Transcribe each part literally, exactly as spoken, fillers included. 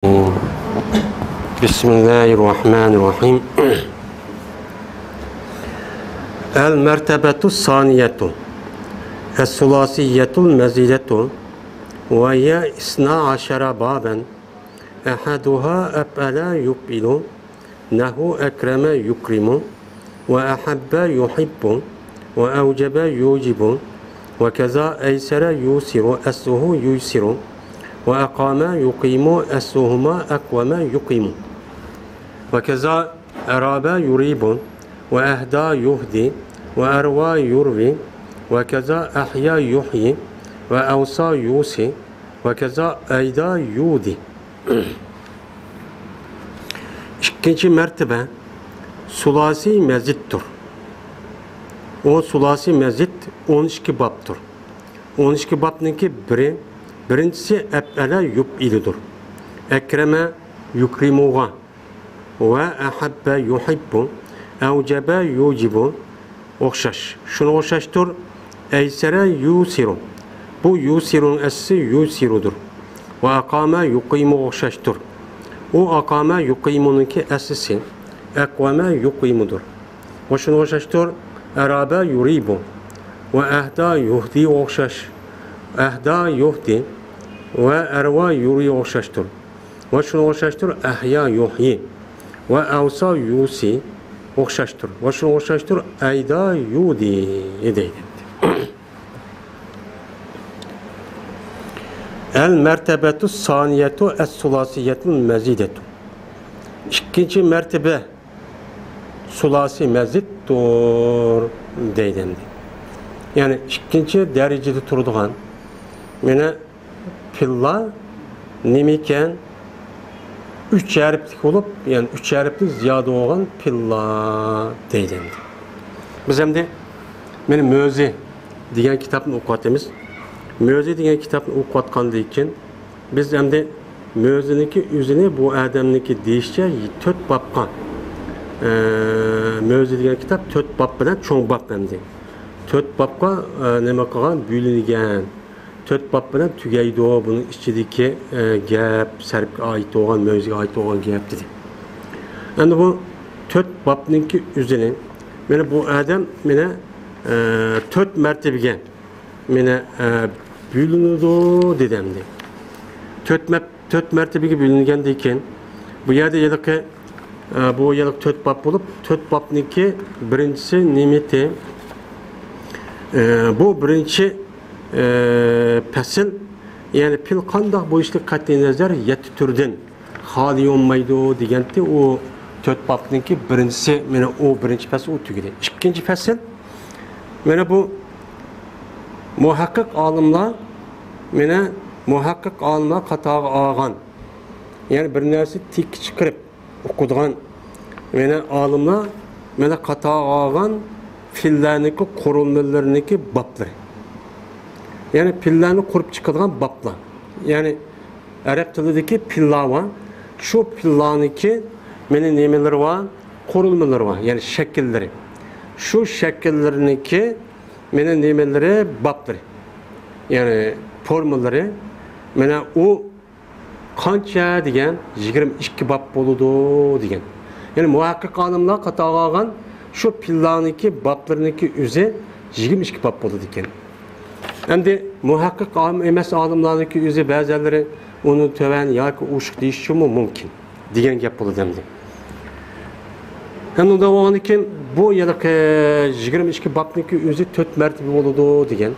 بسم الله الرحمن الرحيم. المرتبة الثانية الثلاثية المزيدة، وهي اثنا عشر بابا، أحدها أفعل يفعل، نحو أكرم يكرم، وأحب يحب، وأوجب يوجب، وكذا أيسر يوسر أصله ييسر، وأقام يقيم أصلهما أقوم يقيم، وكذا أراب يريب، وأهدى يهدي، وأروى يروي، وكذا أحيا يحيي، وأوصى يوصي، وكذا أيدى يودي. ئىككىنچى مەرتىبە سۇلاسىي مەزىدتۇر. ئۇ سۇلاسىي مەزىد ئون ئىككى بابتۇر. ئون ئىككى بابنىڭكى بىرى، بىرىنچىسى ئەپئەلە يۇپئىلۇدۇر. ئەكرەمە يۇكرىمۇغا ۋە ئەھەببە يۇھىببۇ، ئەۋجەبە يۇجىبۇ ئوخشاش. شۇنىڭغا ئوخشاشتۇر ئەيسەرە يۇسىرۇ. بۇ يۇسىرۇنىڭ ئەسلىسى يۇسىرۇدۇر. ۋە ئاقامە يۇقىمۇغا ئوخشاشتۇر. ئۇ ئاقامە يۇقىمۇنىڭكى ئەسلىسى ئەقۋەمە يۇقىمۇدۇر. ۋە شۇنىڭغا ئوخشاشتۇر ئەرابە يۇرىبۇ. ۋە ئەھدا يۇھدىغا ئوخشاش. ئەھدا يۇھدى ۋە ئەرۋا يۇرىغا ئوخشاشتۇر. ۋە شۇنىڭغا ئوخشاشتۇر ئەھيا يۇھيى. ۋە ئەۋسا يۇسى ئوخشاشتۇر. ۋە شۇنىڭغا ئوخشاشتۇر ئەيدا يۇدى دەيدۇ. ئەل مەرتەبەتۇ سانىيەتۇ ئەس سۇلاسىيەتۇل مەزىدەتۇ. ئىككىنچى مەرتىبە سۇلاسىي مەزىدتۇر دەيدۇ ئەمدى. يەنى ئىككىنچى دەرىجىدە تۇرىدىغان، مانا پىللا نېمىكەن؟ ئۈچ ھەرپلىك بولۇپ، يەنى ئۈچ ھەرپتىن زىيادە بولغان پىللا دەيدۇ ئەمدى. بىز ئەمدى مانا مۆزى دېگەن كىتابنى ئوقۇۋاتىمىز. مۆزى دېگەن كىتابنى ئوقۇۋاتقاندىن كېيىن، بىز ئەمدى مۆزىنىڭكى ئۆزىنى بۇ ئادەمنىڭكى دېيىشىچە تۆت بابقا، ئە، مۆزى دېگەن كىتاب تۆت باب بىلەن چوڭ باب ئەمدى. تۆت بابقا، ئە، نېمە قىلغان؟ بۆلۈنگەن. تۆت باب بىلەن تۈگەيدۇ. بۇنىڭ ئىچىدىكى، ئە، گەپ، سەرپكە ئائىت بولغان، مۆزىگە ئائىت بولغان گەپ دېدى. ئەمدى بۇ تۆت بابنىڭكى ئۆزىنى، مانا بۇ ئادەم، مانا، ئە، تۆت مەرتىبىگە مانا، ئە، بۆلۈنىدۇ دېدى ئەمدى. تۆت مەپ-، تۆت مەرتىبىگە بۆلۈنگەندىن كېيىن، بۇ يەردە ھېلىقى، ئە، بۇ ھېلىقى تۆت باب بولۇپ، تۆت بابنىڭكى بىرىنچىسى نېمىتى؟ ئە، بۇ بىرىنچى، ئە، پەسىل، يەنى پىل قانداق بولۇشلۇق قەتئىي نەزەر يەتتە تۈردىن خالىي بولمايدۇ دېگەنتى. ئۇ تۆت بابنىڭكى بىرىنچىسى، مانا ئۇ بىرىنچى پەسىل ئۇ تۈگىدى. ئىككىنچى پەسىل، مانا بۇ مۇھەققىق ئالىملار، مانا مۇھەققىق ئالىملار قاتارىغا ئالغان، يەنى بىر نەرسە تىككە چىقىرىپ ئوقۇيدىغان، مانا ئالىملار مانا قاتارىغا ئالغان پىللەرنىڭكى قۇرۇلمىلىرىنىڭكى بابلىرى. يەنى پىللەرنى قۇرۇپ چىقىدىغان بابلار. يەنى ئەرەب تىلىدىكى پىللا بار. شۇ پىللانىڭكى مانا نېمىلىرى بار؟ قۇرۇلمىلىرى بار. يەنى شەكىللىرى. شۇ شەكىللىرىنىڭكى مانا نېمىلىرى؟ بابلىرى. يەنى فورمىلىرى. مانا ئۇ قانچە دېگەن؟ يىگىرمە ئىككى باب بولىدۇ دېگەن. يەنى مۇھەققىق ئالىملار قاتارىغا ئالغان شۇ پىللانىڭكى بابلىرىنىڭكى ئۆزى يىگىرمە ئىككى باب بولىدىكەن. ئەمدى مۇھەققىق ئالىم ئەمەس ئالىملارنىڭكى ئۆزى بەزەنلىرى ئۇنى تۆۋەن ياكى ئوشۇق دېيىشىمۇ مۇمكىن دېگەن گەپ بولىدۇ ئەمدى. ھەم ئۇنداق بولغاندىن كېيىن بۇ ھېلىقى يىگىرمە ئىككى بابنىڭكى ئۆزى تۆت مەرتىبە بولىدۇ دېگەن.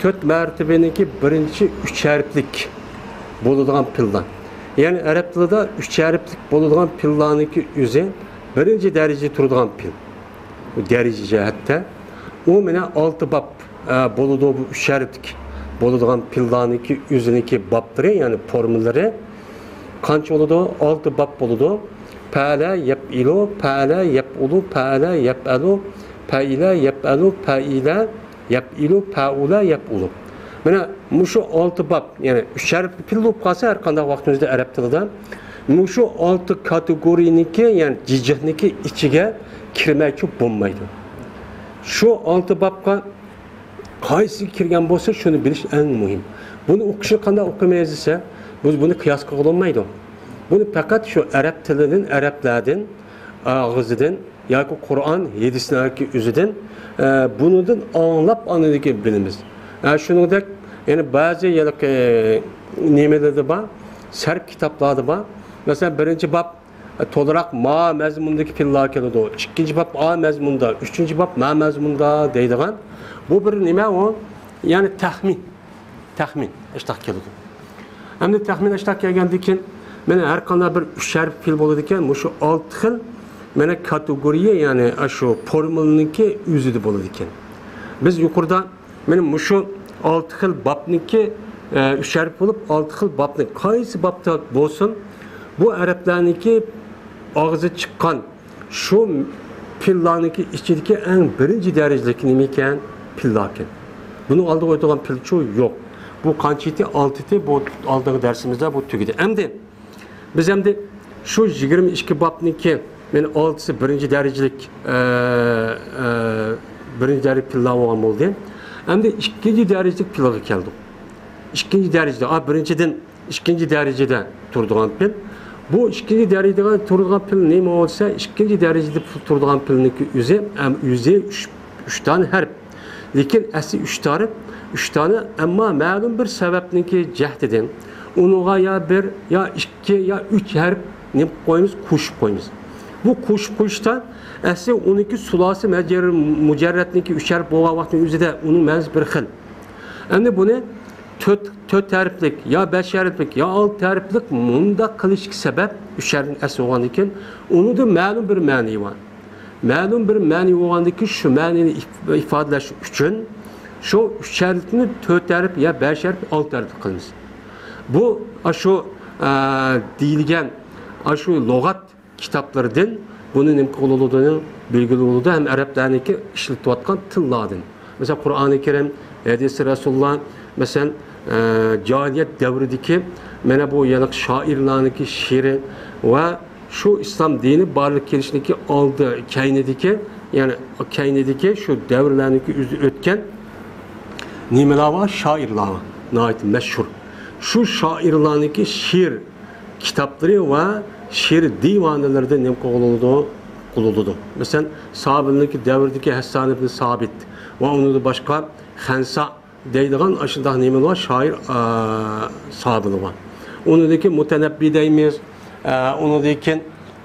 تۆت مەرتىبىنىڭكى بىرىنچى ئۈچ ھەرپلىك بولىدىغان پىللار. يەنى ئەرەب تىلىدا ئۈچ ھەرپلىك بولىدىغان پىللانىڭكى ئۆزى بىرىنچى دەرىجىدە تۇرىدىغان پىل. بۇ دەرىجە جەھەتتە. ئۇ مانا ئالتە باب، ئە، بولىدۇ، بۇ ئۈچ ھەرپلىك بولىدىغان پىللانىڭكى ئۆزىنىڭكى بابلىرى، يەنى فورمىلىرى. قانچە بولىدۇ؟ ئالتە باب بولىدۇ. پەئەلە يەپئىلۇ، پەئەلە يەپئۇلۇ، پەئەلە يەپئەلۇ، پەئىلە يەپئەلۇ، پەئىلە يەپئىلۇ، پەئۇلە يەپئۇلۇ. مانا مۇشۇ ئالتە باب، يەنى ئۈچ ھەرپلىك پىل بولۇپ قالسا، ھەر قانداق ۋاقتىمىزدا ئەرەب تىلىدا مۇشۇ ئالتە كاتېگورىيىنىڭكى، يەنى جىجىقنىڭكى ئىچىگە كىرمەيچۇ بولمايدۇ. شۇ ئالتە بابقا قايسىسى كىرگەن بولسا، شۇنى بىلىش ئەڭ مۇھىم. بۇنى ئوقۇشنى قانداق ئوقۇيمىز دېسە، بىز بۇنى قىياس قىلغىلى بولمايدۇ. بۇنى پەقەت شۇ ئەرەب تىلىدىن، ئەرەبلەردىن، ئاغزىدىن ياكى قۇرئان، ھەدىسلەرنىڭكى ئۆزىدىن، ئە، بۇنىڭدىن ئاڭلاپ ئاندىن كېيىن بىلىمىز. ئە، شۇنىڭدەك يەنە بەزى ھېلىقى نېمىلەردە بار، سەرپ كىتابلاردا بار. مەسىلەن، بىرىنچى باب، ئە، تولىراق ما مەزمۇندىكى پىللار كېلىدۇ. ئىككىنچى باب ئا مەزمۇندا، ئۈچىنچى باب ما مەزمۇندا دەيدىغان. بۇ بىر نېمە ئۇ؟ يەنى تەخمىن. تەخمىن ئاشتاق كېلىدۇ. ئەمدى تەخمىن ئاشتاق كەلگەندىن كېيىن، مانا ھەر قانداق بىر ئۈچ ھەرپ پىل بولىدىكەن، مۇشۇ ئالتە خىل مانا كاتېگورىيە، يەنى شۇ فورمۇلىنىڭكى ئۆزىدە بولىدىكەن. بىز يۇقىرىدا مانا مۇشۇ ئالتە خىل بابنىڭكى، ئە، ئۈچ ھەرپ بولۇپ، ئالتە خىل بابنىڭ قايسى بابتا بولسۇن، بۇ ئەرەبلەرنىڭكى ئاغزى چىققان شۇ پىللارنىڭكى ئىچىدىكى ئەڭ بىرىنچى دەرىجىلىك نېمە ئىكەن؟ پىللا ئىكەن. بۇنىڭ ئالدىغا قويىدىغان پىلچۇ يوق. بۇ قانچىتى؟ ئالتىتى. بۇ ئالدىنقى دەرسىمىزدە بۇ تۈگىدى. ئەمدى بىز ئەمدى شۇ يىگىرمە ئىككى بابنىڭكى، مانا، ئالتىسى بىرىنچى دەرىجىلىك، ئە، ئە، بىرىنچى دەرىجە پىللا بولغان بولدى. ئەمدى ئىككىنچى دەرىجىلىك پىلغا كەلدۇق. ئىككىنچى دەرىجىدە، ئا، بىرىنچىدىن ئىككىنچى دەرىجىدە تۇرىدىغان پىل. بۇ ئىككىنچى دەرىجىدە تۇرىدىغان پىل نېمە بولسا، ئىككىنچى دەرىجىدە تۇرىدىغان پىلنىڭكى ئۆزى، ئەم، ئۆزى ئۈچ، ئۈچ دانە ھەرپ. لېكىن ئەسلى ئۈچ دانە، ئۈچ دانە، ئەمما مەلۇم بىر سەۋەبنىڭكى جەھىتىدىن ئۇنىڭغا يا بىر، يا ئىككى، يا ئۈچ ھەرپ نېمە قىلىپ قويىمىز؟ قوشۇپ قويىمىز. بۇ قوشۇپ قويۇشتا ئەسلى ئۇنىڭكى سۇلاسى مەجەر-، مۇجەررەتنىڭكى ئۈچ ھەرپ بولغان ۋاقىتنىڭ ئۆزىدە ئۇنىڭ مەنىسى بىر خىل. ئەمدى بۇنى تۆت، تۆت ھەرپلىك يا بەش ھەرپلىك يا ئالتە ھەرپلىك مۇنداق قىلىشقا سەۋەب، ئۈچ ھەرپنىڭ ئەسلى بولغاندىن كېيىن، ئۇنىڭدا مەلۇم بىر مەنىي بار. مەلۇم بىر مەنىي بولغاندىن كېيىن، شۇ مەنىنى ئىف-، ئىپادىلەش ئۈچۈن شۇ ئۈچ ھەرپنى تۆت ھەرپ يا بەش ھەرپ، ئالتە ھەرپ قىلىمىز. بۇ، ئاشۇ، ئە، دېيىلگەن، ئاشۇ لۇغەت كىتابلىرىدىن بۇنى نېمە قىلغىلى بولىدۇ؟ بىلگىلى بولىدۇ ھەم ئەرەبلەرنىڭكى ئىشلىتىۋاتقان تىللاردىن. مەسىلەن، قۇرئانى كەرىم، ھەدىسى رەسۇلۇللا، مەسىلەن، ئە، جاھىلىيەت دەۋرىدىكى مانا بۇ يەنە شائىرلارنىڭكى شېئىرى ۋە شۇ ئىسلام دىنى بارلىققا كېلىشىنىڭكى ئالدى، كەينىدىكى، يەنى كەينىدىكى شۇ دەۋرلەرنىڭكى ئۆزى ئۆتكەن نېمىلەر بار؟ شائىرلار بار، ناھايىتى مەشھۇر. شۇ شائىرلارنىڭكى شېئىر كىتابلىرى ۋە شېئىر دىۋانىلىرىدا نېمە قىلغىلى بولىدۇ؟ قىلىدۇ. مەسىلەن، سابىتنىڭكى دەۋرىدىكى ھەسسان ئىبن سابىت ۋە ئۇنىڭدىن باشقا خەنسا دەيدىغان ئاشۇنداق نېمە بار؟ شائىر، ئا، سابىت بار. ئۇنىڭدىن كېيىن مۇتەنەببى دەيمىز، ئا، ئۇنىڭدىن كېيىن،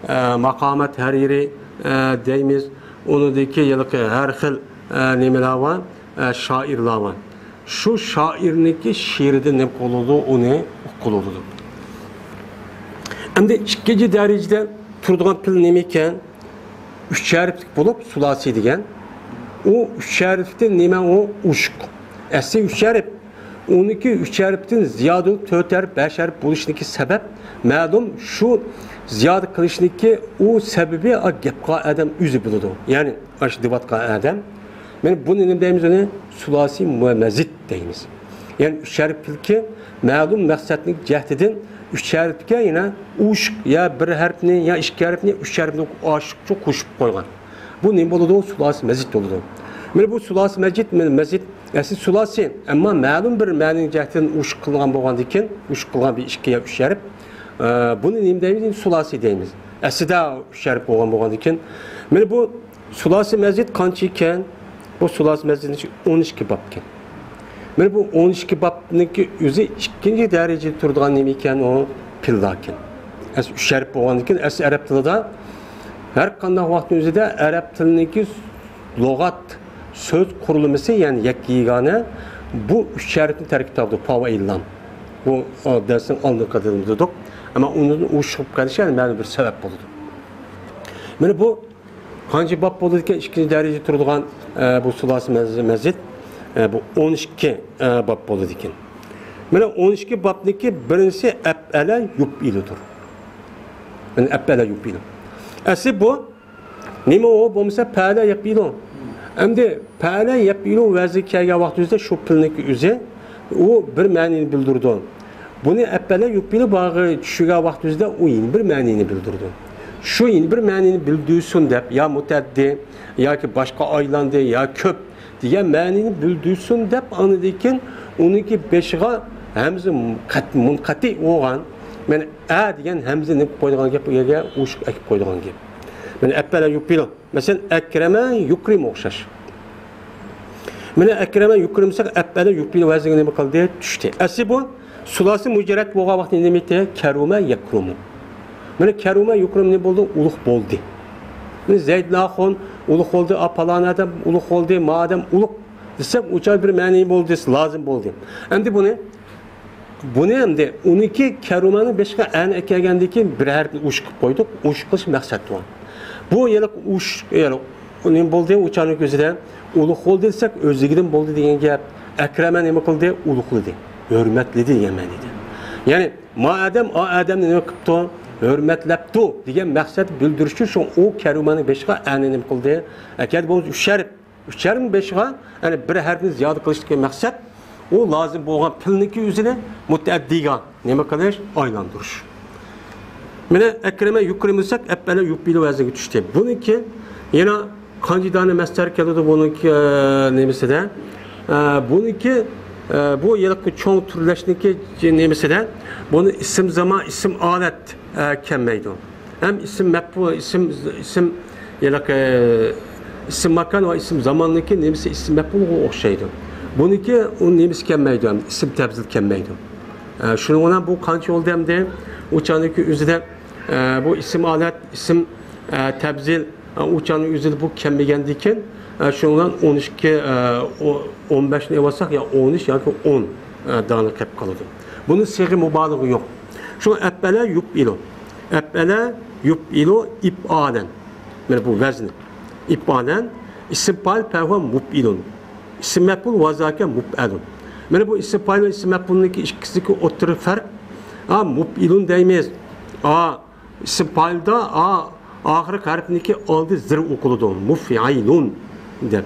ئا، ماقامات ھەرىرى، ئا، دەيمىز. ئۇنىڭدىن كېيىن ھېلىقى ھەر خىل، ئا، نېمىلەر بار؟ ئا، شائىرلار بار. شۇ شائىرنىڭكى شېئىرىدىن نېمە قىلىدۇ؟ ئۇنى ئۇققىلى بولىدۇ. ئەمدى ئىككىنچى دەرىجىدە تۇرىدىغان پىل نېمە ئىكەن؟ ئۈچ ھەرپلىك بولۇپ، سۇلاسىي دېگەن. ئۇ ئۈچ ھەرپلىكتىن نېمە ئۇ؟ ئوشۇق. ئەسلى ئۈچ ھەرپ. ئۇنىڭكى ئۈچ ھەرپتىن زىيادە تۆت ھەرپ، بەش ھەرپ بولۇشىنىڭكى سەۋەب مەلۇم، شۇ زىيادە قىلىشنىڭكى ئۇ سەۋەبى، ئا، گەپ قىلغان ئادەم ئۆزى بىلىدۇ. يەنى ئاشۇ دەۋاتقان ئادەم. مانا بۇنى نېمە دەيمىز ئۇنى؟ سۇلاسىي مەزىد دەيمىز. يەنى ئۈچ ھەرپلىككە مەلۇم مەقسەتنىڭ جەھىتىدىن ئۈچ ھەرپكە يەنە ئوشۇق يا بىر ھەرپنى يا ئىككى ھەرپنى، ئۈچ ھەرپنى ئاشۇقچە قوشۇپ قويغان. بۇ نېمە بولىدۇ؟ سۇلاسىي مەزىد بولىدۇ. مانا بۇ سۇلاسىي مەزىد، مەزىد ئەسلى سۇلاسىي، ئەمما مەلۇم بىر مەنىنىڭ جەھىتىدىن ئوشۇق قىلغان بولغاندىن كېيىن، ئوشۇق قىلغان بىر ئىككى يا ئۈچ ھەرپ، ئە، بۇنى نېمە دەيمىز؟ سۇلاسىي دەيمىز. ئەسلىدە ئۈچ ھەرپ بولغان بولغاندىن كېيىن، مانا بۇ سۇلاسىي مەزىد قانچە ئىكەن؟ بۇ سۇلاسىي مەزىدنىڭ ئون ئىككى باب ئىكەن. مانا بۇ ئون ئىككى بابنىڭكى ئۆزى ئىككىنچى دەرىجىدە تۇرىدىغان نېمە ئىكەن؟ ئۇ پىللا ئىكەن. ئەسلى ئۈچ ھەرپ بولغاندىن كېيىن، ئەسلى ئەرەب تىلىدا ھەر قانداق ۋاقىتنىڭ ئۆزىدە ئەرەب تىلىنىڭكى لۇغەت سۆز قۇرۇلمىسى، يەنى يەككە يېگانە، بۇ ئۈچ ھەرپنى تەركىب تاپىدۇ، پا ۋە ئىللام. بۇ، ئا، دەرسنىڭ ئالدىنقى قېتىمىدا دېدۇق. ئەمما ئۇنىڭدىن ئوشۇق قېلىشى، يەنى مەلۇم بىر سەۋەب بولىدۇ. مانا بۇ قانچە باب بولىدىكەن؟ ئىككىنچى دەرىجىدە تۇرىدىغان، ئە، بۇ سۇلاسىي مەز-، مەزىد، ئە، بۇ ئون ئىككى، ئە، باب بولىدىكەن. مانا ئون ئىككى بابنىڭكى بىرىنچىسى ئەپئەلە يۇپئىلۇدۇر. مانا ئەپئەلە يۇپئىلۇ. ئەسلى بۇ نېمە ئۇ؟ بولمىسا پەئەلە يەپئىلۇ. ئەمدى پەئەلە يەپئىلۇ ۋەزنى كەلگەن ۋاقتىمىزدا شۇ پىلنىڭكى ئۆزى ئۇ بىر مەنىنى بىلدۈرىدۇ. بۇنى ئەپئەلە يۇپئىلۇ باغى چۈشۈرگەن ۋاقتىمىزدا ئۇ يەنە بىر مەنىنى بىلدۈرىدۇ. شۇ يەنە بىر مەنىنى بىلدۈرسۇن دەپ، يا مۇتەئەددى ياكى باشقا ئايلاندى يا كۆپ دېگەن مەنىنى بىلدۈرسۇن دەپ، ئاندىن كېيىن ئۇنىڭكى بېشىغا ھەمزە قەت-، مۇنقەتىئ بولغان، مانا ئە دېگەن ھەمزە نېمە قىلىپ قويىدىغان گەپ، بۇ يەرگە ئۇشۇق ئەكىپ قويىدىغان گەپ. مانا ئەپئەلە يۇپئىلۇ. مەسىلەن، ئەكرەمە يۇكرىمۇ ئوخشاش. مانا ئەكرەمە يۇكرىم دېسەك، ئەپئەلە يۇپئىلۇ ۋەزنىگە نېمە قىلدى؟ چۈشتى. ئەسلى بۇ سۇلاسى مۇجەررەت بولغان ۋاقىتتا نېمە ئىدى؟ كەرۇمە يەكرۇمۇ. مانا كەرۇمە يۇكرىم نېمە بولدى؟ ئۇلۇغ بولدى. مانا زەيدۇن ئاخۇن ئۇلۇغ بولدى، ئا، پالان ئادەم ئۇلۇغ بولدى، ما ئادەم ئۇلۇغ دېسەك، ئۇچار بىر مەنىي بولدى، لازىم بولدى. ئەمدى بۇنى بۇنى ئەمدى ئۇنىڭكى كەرۇمەنىڭ بېشىغا ئەنى ئەكەلگەندىن كېيىن بىر ھەرپنى ئۇشۇق قىلىپ قويدۇق. ئۇشۇق قىلىش مەقسەت بۇ. بۇ يەنە ئۇش، يەنى نېمە بولدى؟ ئۇچارنىڭ كۆزىدە ئۇلۇغ بولدى دېسەك، ئۆزلۈكىدىن بولدى دېگەن گەپ. ئەكرەمە نېمە قىلدى؟ ئۇلۇغلىدى، ھۆرمەتلىدى دېگەن مەنىدە. يەنى ما ئادەم، ئا ئادەمنى نېمە قىپتۇ؟ ھۆرمەتلەپتۇ دېگەن مەقسەت بىلدۈرۈش ئۈچۈن شۇ ئۇ كەرۇمەنىڭ بېشىغا ئەنى نېمە قىلدى؟ ئەكەلدى. بولمىسا ئۈچ ھەرپ. ئۈچەرنىڭ بېشىغا، يەنى بىر ھەرپنى زىيادە قىلىشتىكى مەقسەت، ئۇ لازىم بولغان پېئىلنىڭكى ئۆزىنى مۇتەئەددىگە نېمە قىلىش؟ ئايلاندۇرۇش. مانا ئەكرەمە يۇكرىمۇ دېسەك، ئەپئەلە يۇپئىلۇ ۋەزنىگە چۈشتى. بۇنىڭكى يەنە قانچە دانە مەسدەر كېلىدۇ بۇنىڭكى، ئە، نېمىسىدە؟ ئە، بۇنىڭكى، ئە، بۇ ھېلىقى چوڭ تۈرلەشنىڭكى نېمىسىدە؟ بۇنى ئىسىم زامان، ئىسىم ھالەت، ئە، كەلمەيدۇ. ھەم ئىسىم مەپئۇل، ئىسىم، ئىسىم، ھېلىقى ئىسىم ماكان ۋە ئىسىم زاماننىڭكى نېمىسى ئىسىم مەپئۇلغا ئوخشايدۇ. بۇنىڭكى ئۇ نېمىسى كەلمەيدۇ، ھەم ئىسىم تەپزىل كەلمەيدۇ. ئە، شۇنىڭ بىلەن بۇ قانچە بولدى ئەمدى؟ ئۇ چاغنىڭكى ئۆزىدە، ئە، بۇ ئىسىم ھالەت، ئىسىم، ئە، تەپزىل، ئە، ئۇ چاغنىڭ ئۆزىدە بۇ كەلمىگەندىكىن، ئە، شۇنىڭ بىلەن ئون ئىككى، ئە، ئو-، ئون بەشنى ئېلىۋالساق يا ئون ئۈچ ياكى ئون، ئە، دانە كەپ قالىدۇ. بۇنىڭ سىيغە مۇبالىغە يوق. شۇ ئەپئەلە يۇپئىلۇ. ئەپئەلە يۇپئىلۇ ئىپئالەن. مانا بۇ ۋەزنى. ئىپئالەن، ئىسىم پائىل پەھۇۋە مۇپئىلۇن. ئىسىم مەپئۇل ۋە زاكە مۇپئەلۇن. مانا بۇ ئىسىم پائىل ۋە ئىسىم مەپئۇلنىڭكى ئىككىسىدىكى ئوتتۇرا پەرق، ھە، مۇپئىلۇن دەيمىز. ئا، ئىسىم پائىلدا ئا، ئاخىرقى ھەرپنىڭكى ئالدى زېر ئوقۇلىدۇ. مۇفئەيلۇن دەپ.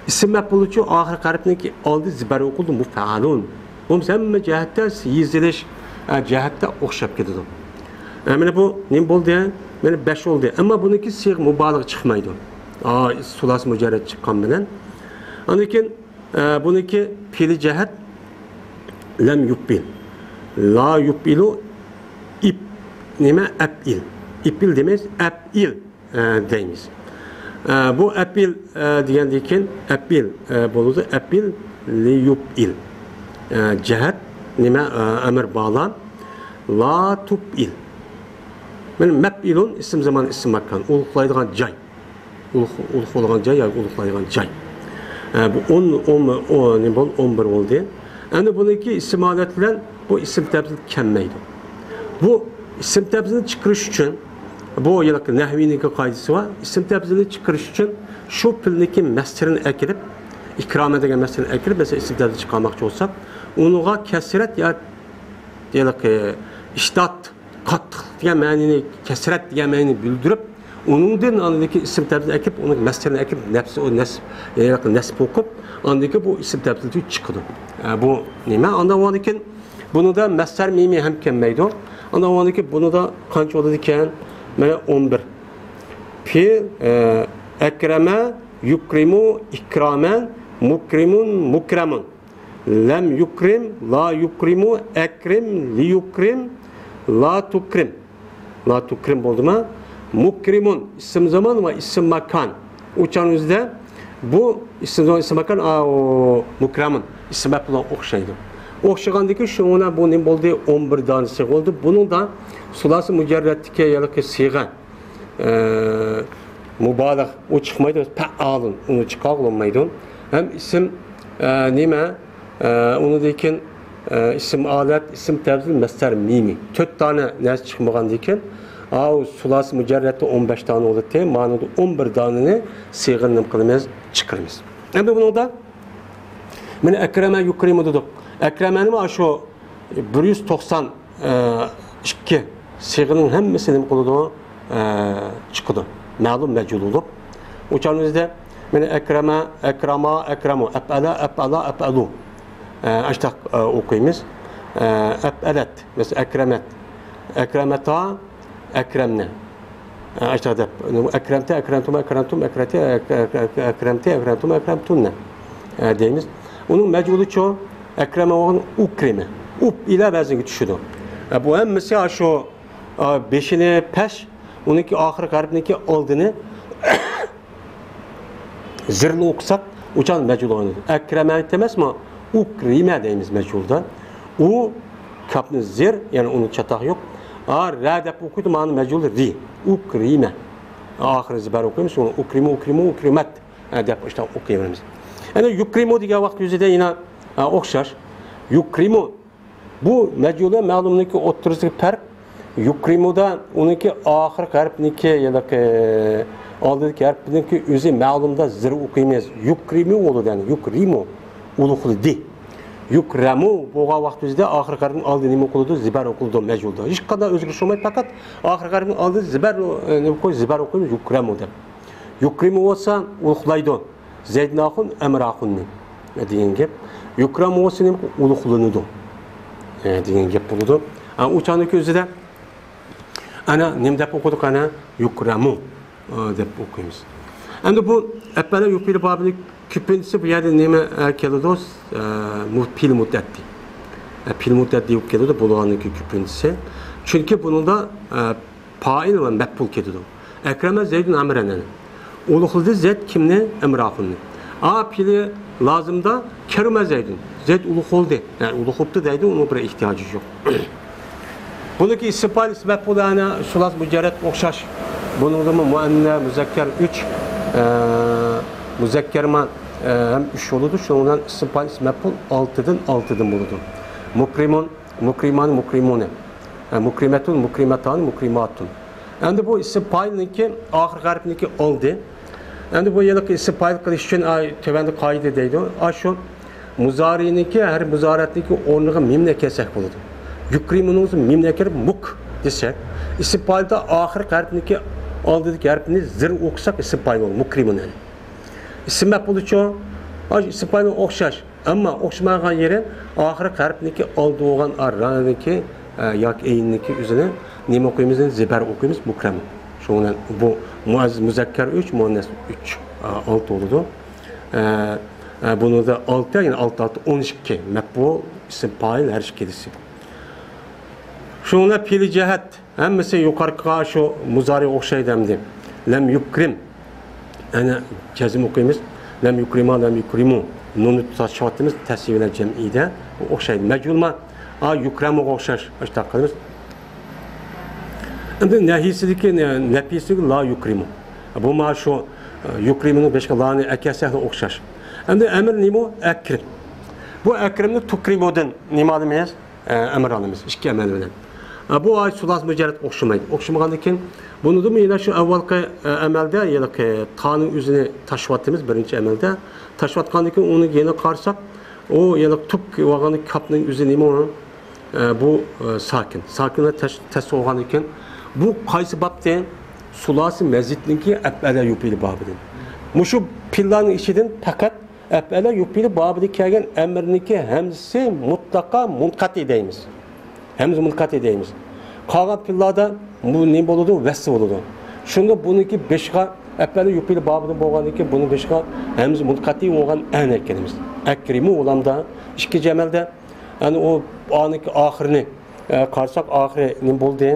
ئىسىم مەپئۇلچۇ ئاخىرقى ھەرپنىڭكى ئالدى زېبەر ئوقۇلىدۇ. مۇفئەلۇن. بولمىسا ھەممە جەھەتتە يېزىلىش، ئە، جەھەتتە ئوخشاپ كېتىدۇ. ئە، مانا بۇ نېمە بولدى؟ مانا بەش بولدى. ئەمما بۇنىڭكى سىيغە مۇبالىغە چىقمايدۇ. ئا، سۇلاسى مۇجەررەت چىققان بىلەن. ئاندىن كېيىن، ئە، بۇنىڭكى پېئىلى جەھەت لەم يۇپئىل. لا يۇپئىلۇ ئىپ، نېمە؟ ئەپئىل. ئىپئىل دېمەيمىز، ئەپئىل. ئە، دەيمىز. ئە، بۇ ئەپئىل، ئە، دېگەندىن كېيىن ئەپئىل، ئە، بولىدۇ. ئەپئىل لىيۇپئىل. ئە، جەھەت نېمە؟ ئە، ئەمىر بالا. لا تۇپئىل. مانا مەپئىلۇن ئىسىم زامان، ئىسىم ماكان. ئۇلۇغلايدىغان جاي. ئۇلۇغ-، ئۇلۇغلىغان جاي ياكى ئۇلۇغلايدىغان جاي. ئە، بۇ ئون، ئون، ئون، نېمە بولدى؟ ئون بىر بولدى. ئەمدى بۇنىڭكى ئىسىم ھالەت بىلەن بۇ ئىسىم تەپزىل كەلمەيدۇ. بۇ ئىسىم تەپزىلنى چىقىرىش ئۈچۈن، بۇ ھېلىقى نەھۋىينىڭكى قائىدىسى بار. ئىسىم تەپزىلنى چىقىرىش ئۈچۈن شۇ پېئىلنىڭكى مەسدىرىنى ئەكىرىپ، ئىكرامە دېگەن مەسدىرنى ئەكىرىپ، مەسىلەن، ئىسىم تەپزىل چىقارماقچى بولساق، ئۇنىڭغا كەسرەت يا ھېلىقى ئىشتات، قاتتىقلىق دېگەن مەنىنى، كەسرەت دېگەن مەنىنى بىلدۈرۈپ، ئۇنىڭدىن ئاندىن كېيىن ئىسىم تەپزىل ئەكىرىپ، ئۇنىڭ مەسدىرىنى ئەكىرىپ، نەسب، ئۇ نەسب، يەنى نەسب ئوقۇپ، ئاندىن كېيىن بۇ ئىسىم تەپزىل چىقىدۇ. ئە، بۇ نېمە؟ ئاندىن كېيىن بۇنىڭدا مەسدەر مىمى ھەم كەلمەيدۇ. ئاندىن كېيىن بۇنىڭدا قانچە بولىدىكەن؟ مانا ئون بىر. پېئىل، ئە، ئەكرەمە، يۇكرىمۇ، ئىكرامەن، مۇكرىمۇن، مۇكرەمۇن. لەم يۇكرىم، لا يۇكرىمۇ، ئەكرىم، لىيۇكرىم، لا تۇكرىم. لا تۇكرىم بولدىما؟ مۇكرىمۇن، ئىسىم زامان ۋە ئىسىم ماكان. ئۇ چاغنىڭ ئۆزىدە بۇ ئىسىم زامان، ئىسىم ماكان، ئاۋۇ، مۇكرەمۇن، ئىسىم مەپئۇلغا ئوخشايدۇ. ئوخشىغاندىكىن شۇنىڭ بىلەن بۇ نېمە بولدى؟ ئون بىر دانىسى بولدى. بۇنىڭدا سۇلاسى مۇجەررەتتىكى ھېلىقى سىيغە، ئە، مۇبالىغە ئۇ چىقمايدۇ، پەئالۇن ئۇنى چىقارغىلى بولمايدۇ. ھەم ئىسىم، ئە، نېمە، ئە، ئۇنىڭدىن كېيىن، ئە، ئىسىم ھالەت، ئىسىم تەپزىل، مەسدەر مىمى. تۆت دانە نەرسە چىقمىغاندىن كېيىن، ئاۋۇ سۇلاسى مۇجەررەتتە ئون بەش دانە بولاتتى، مانىدا ئون بىر دانىنى سىيغىنى نېمە قىلىمىز؟ چىقىرىمىز. ئەمدى بۇنىڭدا مانا ئەكرەمە يۇكرىمۇ دېدۇق. ئەكرەمەنىمۇ شۇ بىر يۈز توقسان ئىككى سىيغىنىڭ ھەممىسى نېمە قىلىدۇ؟ ئە، چىقىدۇ. مەلۇم مەجھۇل بولۇپ. ئۇ چاغنىڭ ئۆزىدە مانا ئەكرەمە، ئەكراما، ئەكرەمۇ، ئەپئەلە، ئەپئالا، ئەپئەلۇ. ئە، ئاشتاق، ئە، ئوقۇيمىز. ئە، ئەپئەلەت، مەسىلەن، ئەكرەمەت، ئەكرەمەتا، ئەكرەمنە. ئاشتاق دەپ، ئەكرەمتە، ئەكرەمتۇم، ئەكرەمتۇم، ئەكرەتە، ئەك-، ئەك-، ئەك-، ئەكرەمتە، ئەكرەمتۇم، ئەكرەمتۇننە، ئە، دەيمىز. ئۇنىڭ مەجھۇلىچۇ؟ ئەكرەمە بولغان ئۇكرىمە. ئۇپ ئىلە ۋەزنىگە چۈشىدۇ. ئە، بۇ ھەممىسى شۇ، ئا، بېشىنى پەش، ئۇنىڭكى ئاخىرقى ھەرپنىڭكى ئالدىنى زىرنى ئوقۇساق، ئۇ چاغ مەجھۇل ئوينايدۇ. ئەكرەمە ئېمەسمۇ؟ ئۇكرىمە دەيمىز مەجھۇلدا. ئۇ كاپنى زىر، يەنى ئۇنىڭ چاتاقى يوق. ئا، رە دەپ ئوقۇيدۇ، مانا مەجھۇل رى. ئۇكرىمە. ئاخىرى زىبەر ئوقۇيمىز، سوڭرا ئۇكرىمۇ، ئۇكرىمۇ، ئۇكرىمەت، ئە، دەپ ئىشتا ئوقۇيۋېرىمىز. يەنى يۇكرىمۇ دېگەن ۋاقىت ئۆزىدە يەنە، ئە، ئوخشاش. يۇكرىمۇ. بۇ مەجھۇلى مەلۇمنىڭكى ئوتتۇرىسىدىكى پەرق. يۇكرىمۇدا ئۇنىڭكى ئاخىرقى ھەرپنىڭكى، يەنى، ئالدىدىكى ھەرپنىڭكى ئۆزى مەلۇمدا زىر ئوقۇيمىز. يۇكرىمۇ بولىدۇ، يەنى يۇكرىمۇ. ئۇلۇغلىدى. يۇكرەمۇ بولغان ۋاقىت ئۆزىدە ئاخىرقى ھەرپنىڭ ئالدى نېمە ئوقۇلىدۇ؟ زىبەر ئوقۇلىدۇ مەجھۇلدا. ھېچقانداق ئۆزگىرىش بولمايدۇ، پەقەت ئاخىرقى ھەرپنىڭ ئالدىدا زىبەر، ئە، نېمە قوي، زىبەر ئوقۇيمىز، يۇكرەمۇ دەپ. يۇكرىمۇ بولسا ئۇلۇغلايدۇ. زەيدناخۇن، ئەمراخۇننى، ئە، دېگەن گەپ. يۇكرەمۇ بولسا نېمە؟ ئۇلۇغلىنىدۇ، ئە، دېگەن گەپ بولىدۇ. ئە، ئۇ چاغنىڭكى ئۆزىدە ئەنە نېمە دەپ ئوقۇدۇق؟ ئەنە يۇكرەمۇ، ئە، دەپ ئوقۇيمىز. ئەمدى بۇ ئەپئەلە يۇفئىلۇ بابىنىڭ كۆپىنچىسى بۇ يەردە نېمە، ئە، كېلىدۇ؟ ئە، مۇ-، پېئىل مۇتەئەددى. ئە، پېئىل مۇتەئەددى بولۇپ كېلىدۇ بۇلارنىڭكى كۆپىنچىسى. چۈنكى بۇنىڭدا، ئە، پائىل ۋە مەپئۇل كېلىدۇ. ئەكرەمە زەيدۇن ئەمرەن. ئۇلۇغلىدى زەيد كىمنى؟ ئەمراخۇننى. ئا، پېئىلى لازىمدا كەرۇمە زەيدۇن. زەيد ئۇلۇغ بولدى. يەنى ئۇلۇغ بوپتۇ دەيدۇ، ئۇنىڭ بىر ئېھتىياجى يوق. بۇنىڭكى ئىسىم پائىل، ئىسىم مەپئۇل، يەنى سۇلاس مۇجەررەت ئوخشاش. بۇنىڭدىمۇ مۇئەننە، مۇزەككەر ئۈچ، ئە، مۇزەككەرما، ئە، ھەم ئۈچ بولىدۇ. شۇنىڭ بىلەن ئىسىم پائىل، ئىسىم مەپئۇل ئالتىدىن، ئالتىدىن بولىدۇ. مۇكرىمۇن، مۇكرىمان، مۇكرىمۇنى. ئە، مۇكرىمەتۇن، مۇكرىماتان، مۇكرىماتۇن. ئەمدى بۇ ئىسىم پائىلنىڭكى ئاخىرقى ھەرپنىڭكى ئالدى. ئەمدى بۇ ھېلىقى ئىسىم پائىل قىلىش ئۈچۈن، ئاي، تۆۋەندە قائىدە دەيدۇ. ئاشۇ مۇزارىنىڭكى، ھەر مۇزارەتنىڭكى ئورنىغا مىمنى ئەكەلسەك بولىدۇ. يۇكرىمۇنىڭ مىمنى ئەكىرىپ مۇك دېسەك، ئىسىم پائىلدا ئاخىرقى ھەرپنىڭكى ئالدىدىكى ھەرپنى زىر ئوقۇساق ئىسىم پائىل بولىدۇ. مۇكرىمۇن يەنى. ئىسىم مەپئۇلىچۇ؟ ئاشۇ ئىسىم پائىل ئوخشاش. ئەمما ئوخشىمايدىغان يېرى ئاخىرقى ھەرپنىڭكى ئالدى بولغان ئا، رانىڭكى، ئە، ياكى ئەيننىڭكى ئۆزىنى نېمە ئوقۇيمىز؟ زىبەر ئوقۇيمىز، مۇكرەم. شۇنىڭ بىلەن بۇ مۇئەزز مۇزەككەر ئۈچ، مۇئەننەس ئۈچ، ئە، ئالتە بولىدۇ. ئە، ئە، بۇنىڭدا ئالتە، يەنى ئالتە، ئالتە، ئون ئىككى. مەپئۇل، ئىسىم پائىل، ھەر ئىككىلىسى. شۇنىڭ بىلەن پېئىلى جەھەت ھەممىسى يۇقىرىقىغا شۇ مۇزارىغا ئوخشايدۇ ئەمدى. لەم يۇكرىم. ئەنە جەزم ئوقۇيمىز. لەم يۇكرىما، لەم يۇكرىمۇ. نۇننى تاشلاۋاتىمىز، تەسۋىر بىلەن جەمئىيدە. بۇ ئوخشايدۇ. مەجھۇلما؟ ئا، يۇكرەمۇغا ئوخشاش. ئاشۇنداق قىلىمىز. ئەمدى نەھىيسىدىكى، نە-، نەپىيسىدىكى لا يۇكرىمۇ. بۇ ما شۇ، ئە، يۇكرىمۇنىڭ بېشىغا لانى ئەكەلسەكلا ئوخشاش. ئەمدى ئەمىر نېمە؟ ئەكرىم. بۇ ئەكرىمنى تۇكرىمۇدىن نېمە ئالىمىز؟ ئە، ئەمىر ئالىمىز، ئىككى ئەمەل بىلەن. ئە، بۇ ئاي سۇلاس مۇجەررەت ئوخشىمايدۇ. ئوخشىمىغاندىن كېيىن، بۇنىدىمۇ يەنە شۇ ئەۋۋەلقى، ئە، ئەمەلدە، يەنى تانىڭ ئۆزىنى تاشلىۋاتىمىز بىرىنچى ئەمەلدە. تاشلىۋاتقاندىن كېيىن ئۇنى يەنە قارىساق، ئۇ يەنە تۇپ بولغان كاپنىڭ ئۆزى نېمە ئۇنىڭ؟ ئە، بۇ، ئە، ساكىن. ساكىنلار تەس-، تەس بولغاندىن كېيىن، بۇ قايسى بابتىن؟ سۇلاسى مەزىدنىڭكى ئەپئەلە يۇپىلى بابىدىن. مۇشۇ پېئىللارنىڭ ئىچىدىن پەقەت ئەپئەلە يۇپىلى بابىدا كەلگەن ئەمىرنىڭكى ھەمزىسى مۇتلەقا مۇنقەتى دەيمىز. ھەمزە مۇنقەتى دەيمىز. قالغان پېئىللاردا بۇ نېمە بولىدۇ؟ ۋەسلى بولىدۇ. شۇندا بۇنىڭكى بېشىغا ئەپئەلە يۇپىلى بابىدىن بولغاندىن كېيىن بۇنىڭ بېشىغا ھەمزە مۇنقەتى بولغان ئەنى ئەكىلىمىز. ئەكرىمۇ بولامدا ئىككىنچى ئەمەلدە، يەنى ئۇ ئانىڭكى ئاخىرىنى ئە، قارىساق، ئاخىرى نېمە بولدى؟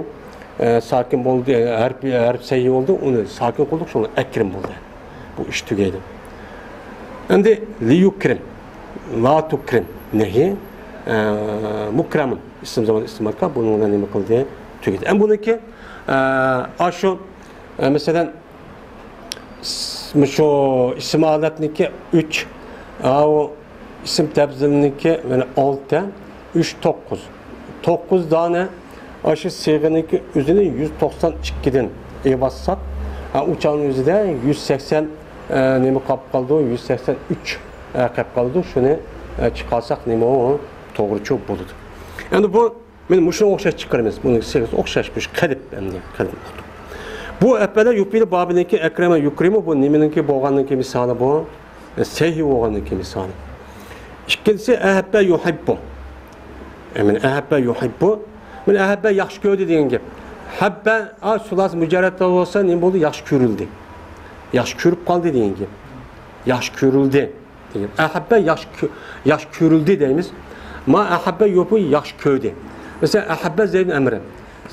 ئە، ساكىن بولدى، ھەرپ، ھەرپ سەھىھ بولدى، ئۇنى ساكىن قىلدۇق، شۇڭا ئەكرىم بولدى. بۇ ئىش تۈگەيدۇ. ئەمدى لىيۇكرىم، لا تۇكرىم، نەھى، ئە، مۇكرەمۇن، ئىسىم زامان ئىسىم ماكان، بۇنىڭ بىلەن نېمە قىلدى؟ تۈگىدى. ئەمدى بۇنىڭكى، ئە، ئاشۇ، ئە، مەسىلەن، مۇشۇ ئىسىم ھالەتنىڭكى ئۈچ، ئاۋۇ ئىسىم تەپزىلنىڭكى يەنە ئالتە، ئۈچ، توققۇز. توققۇز دانە ئاشۇ سىيغىنىڭكى ئۆزىنى يۈز توقسان ئىككىدىن ئېلىۋاتساق، ھە، ئۇ چاغنىڭ ئۆزىدە يۈز سەكسەن، ئە، نېمە قاپ قالىدۇ؟ يۈز سەكسەن ئۈچ، ئە، قاپ قالىدۇ. شۇنى، ئە، چىقارساق نېمە ئۇ؟ توغرىچۇ بولىدۇ. ئەمدى بۇ مانا مۇشۇنى ئوخشاش چىقىرىمىز. بۇنىڭ سىيغىسى ئوخشاش، مۇشۇ قەلب ئەمدى، قەلب. بۇ ئەپئەلە يۇپىلى بابىنىڭكى ئەكرەمە يۇكرىمۇ، بۇ نېمىنىڭكى بولغاننىڭكى مىسالى بۇ؟ سەھىھ بولغاننىڭكى مىسالى. ئىككىنچىسى ئەھەببە يۇھىببۇ. ئە، مانا ئەھەببە يۇھىببۇ. مانا ئەھەببە ياخشى كۆردى دېگەن گەپ. ھەببە، ئا، سۇلاسى مۇجەررەتتە بولسا نېمە بولدى؟ ياخشى كۆرۈلدى. ياخشى كۆرۈپ قالدى دېگەن گەپ. ياخشى كۆرۈلدى. دېگەن. ئەھەببە ياخشى كۆ-، ياخشى كۆرۈلدى دەيمىز. ما ئەھەببە يوپۇ ياخشى كۆردى. مەسىلەن، ئەھەببە زەيدۇن ئەمرەن.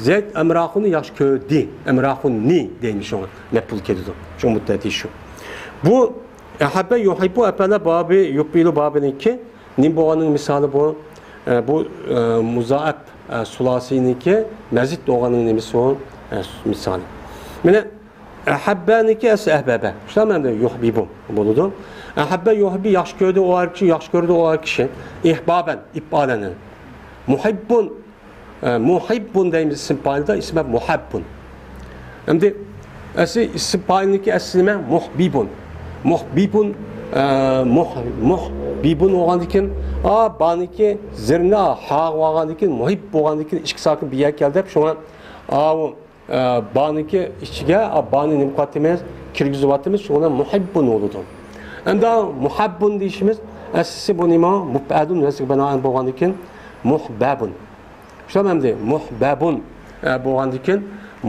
زەيد ئەمراخۇننى ياخشى كۆردى. ئەمراخۇننى دەيمىز شۇڭا. مەپئۇل كېلىدۇ. شۇ مۇددەتتە شۇ. بۇ ئەھەببە يۇھىببۇ ئەپئەلە بابى يۇپئىلۇ بابىنىڭكى نېمە بولغاننىڭ مىسالى بۇ؟ ئە، بۇ، ئە، مۇزائەپ، ئە، سۇلاسىنىڭكى مەزىد بولغاننىڭ نېمىسى بۇ؟ ئە، مىسالى. مانا ئەھەببەنىڭكى ئەسلى ئەھبەبە. شۇنداقمۇ ئەمدى يۇھبىبۇ بولىدۇ. ئەھەببە يۇھبى ياخشى كۆردى ئۇ ئەر كىشى، ياخشى كۆردى ئۇ ئەر كىشى. ئىھبابەن، ئىپئالەن. مۇھىببۇن، ئە، مۇھىببۇن دەيمىز ئىسىم پائىلدا، ئىسمى مۇھەببۇن. ئەمدى ئەسلى ئىسىم پائىلنىڭكى ئەسلى نېمە؟ مۇھبىبۇن. مۇھبىبۇن، ئە، مۇھ-، مۇھبىبۇن بولغاندىن كېيىن، ئا، بانىڭكى زېرنى ھاغا بولغاندىن كېيىن، مۇھىب بولغاندىن كېيىن ئىككى ساكىن بىر يەرگە كەلدى دەپ، شۇڭا ئاۋۇ ئە، بانىڭكى ئىچىگە، ئا، بانى نېمە قىلىۋاتىمىز؟ كىرگۈزۈۋاتىمىز، شۇڭا مۇھىببۇن بولىدۇ. ئەمدى مۇھەببۇن دېيىشىمىز، ئەسلىسى بۇ نېمە؟ مۇپئەدۇن ۋەزنىگە بىنائەن بولغاندىن كېيىن، مۇھبەبۇن. شۇنداقمۇ ئەمدى؟ مۇھبەبۇن، ئە، بولغاندىن كېيىن،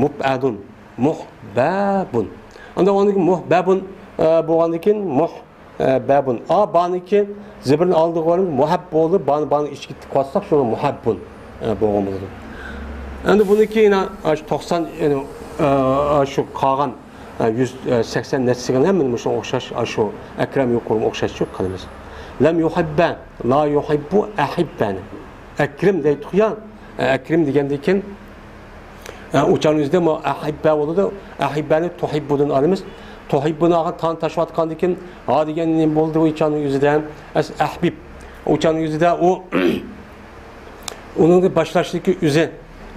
مۇپئەدۇن، مۇھبەبۇن. ئەمدى ئۇنىڭدىن كېيىن مۇھبەبۇن، ئە، بولغاندىن كېيىن، مۇھ-، ئە، بەبۇن. ئا، بانىڭكى زېبىرنى ئالدىغا بارمىز، مۇھەب بولدى. بانى، بانى ئىچىگە تىقىۋاتساق، شۇڭا مۇھەببۇن، ئە، بولغان بولىدۇ. ئەمدى بۇنىڭكى يەنە، ئە، شۇ توقسان، يەنى، ئە، شۇ قالغان، ئە، يۈز سەكسەن نەچچىسىگە ھەممىنى مۇشۇ ئوخشاش، ئە، شۇ ئەكرەم يۇقىرىمۇ ئوخشاش شۇ قىلىمىز. لەم يۇھىببە، لا يۇھىببۇ، ئەھىببەنى. ئەكرىم دەيتتۇق يا، ئە، ئەكرىم دېگەندىن كېيىن، ئە، ئۇچانىڭ يۈزىدە مۇ-، ئەھىببە بولىدۇ. ئەھىببەنى تۇھىببۇدىن ئالىمىز. تۇھىببۇنى ئالغان تانى تاشلىۋاتقاندىن كېيىن، ھا دېگەن نېمە بولدى ئۇچانىڭ يۈزىدە؟ ئەس-، ئەھبىب. ئۇچانىڭ يۈزىدە ئۇ، ئۇنىڭ باشلاشتىكى ئۆزى،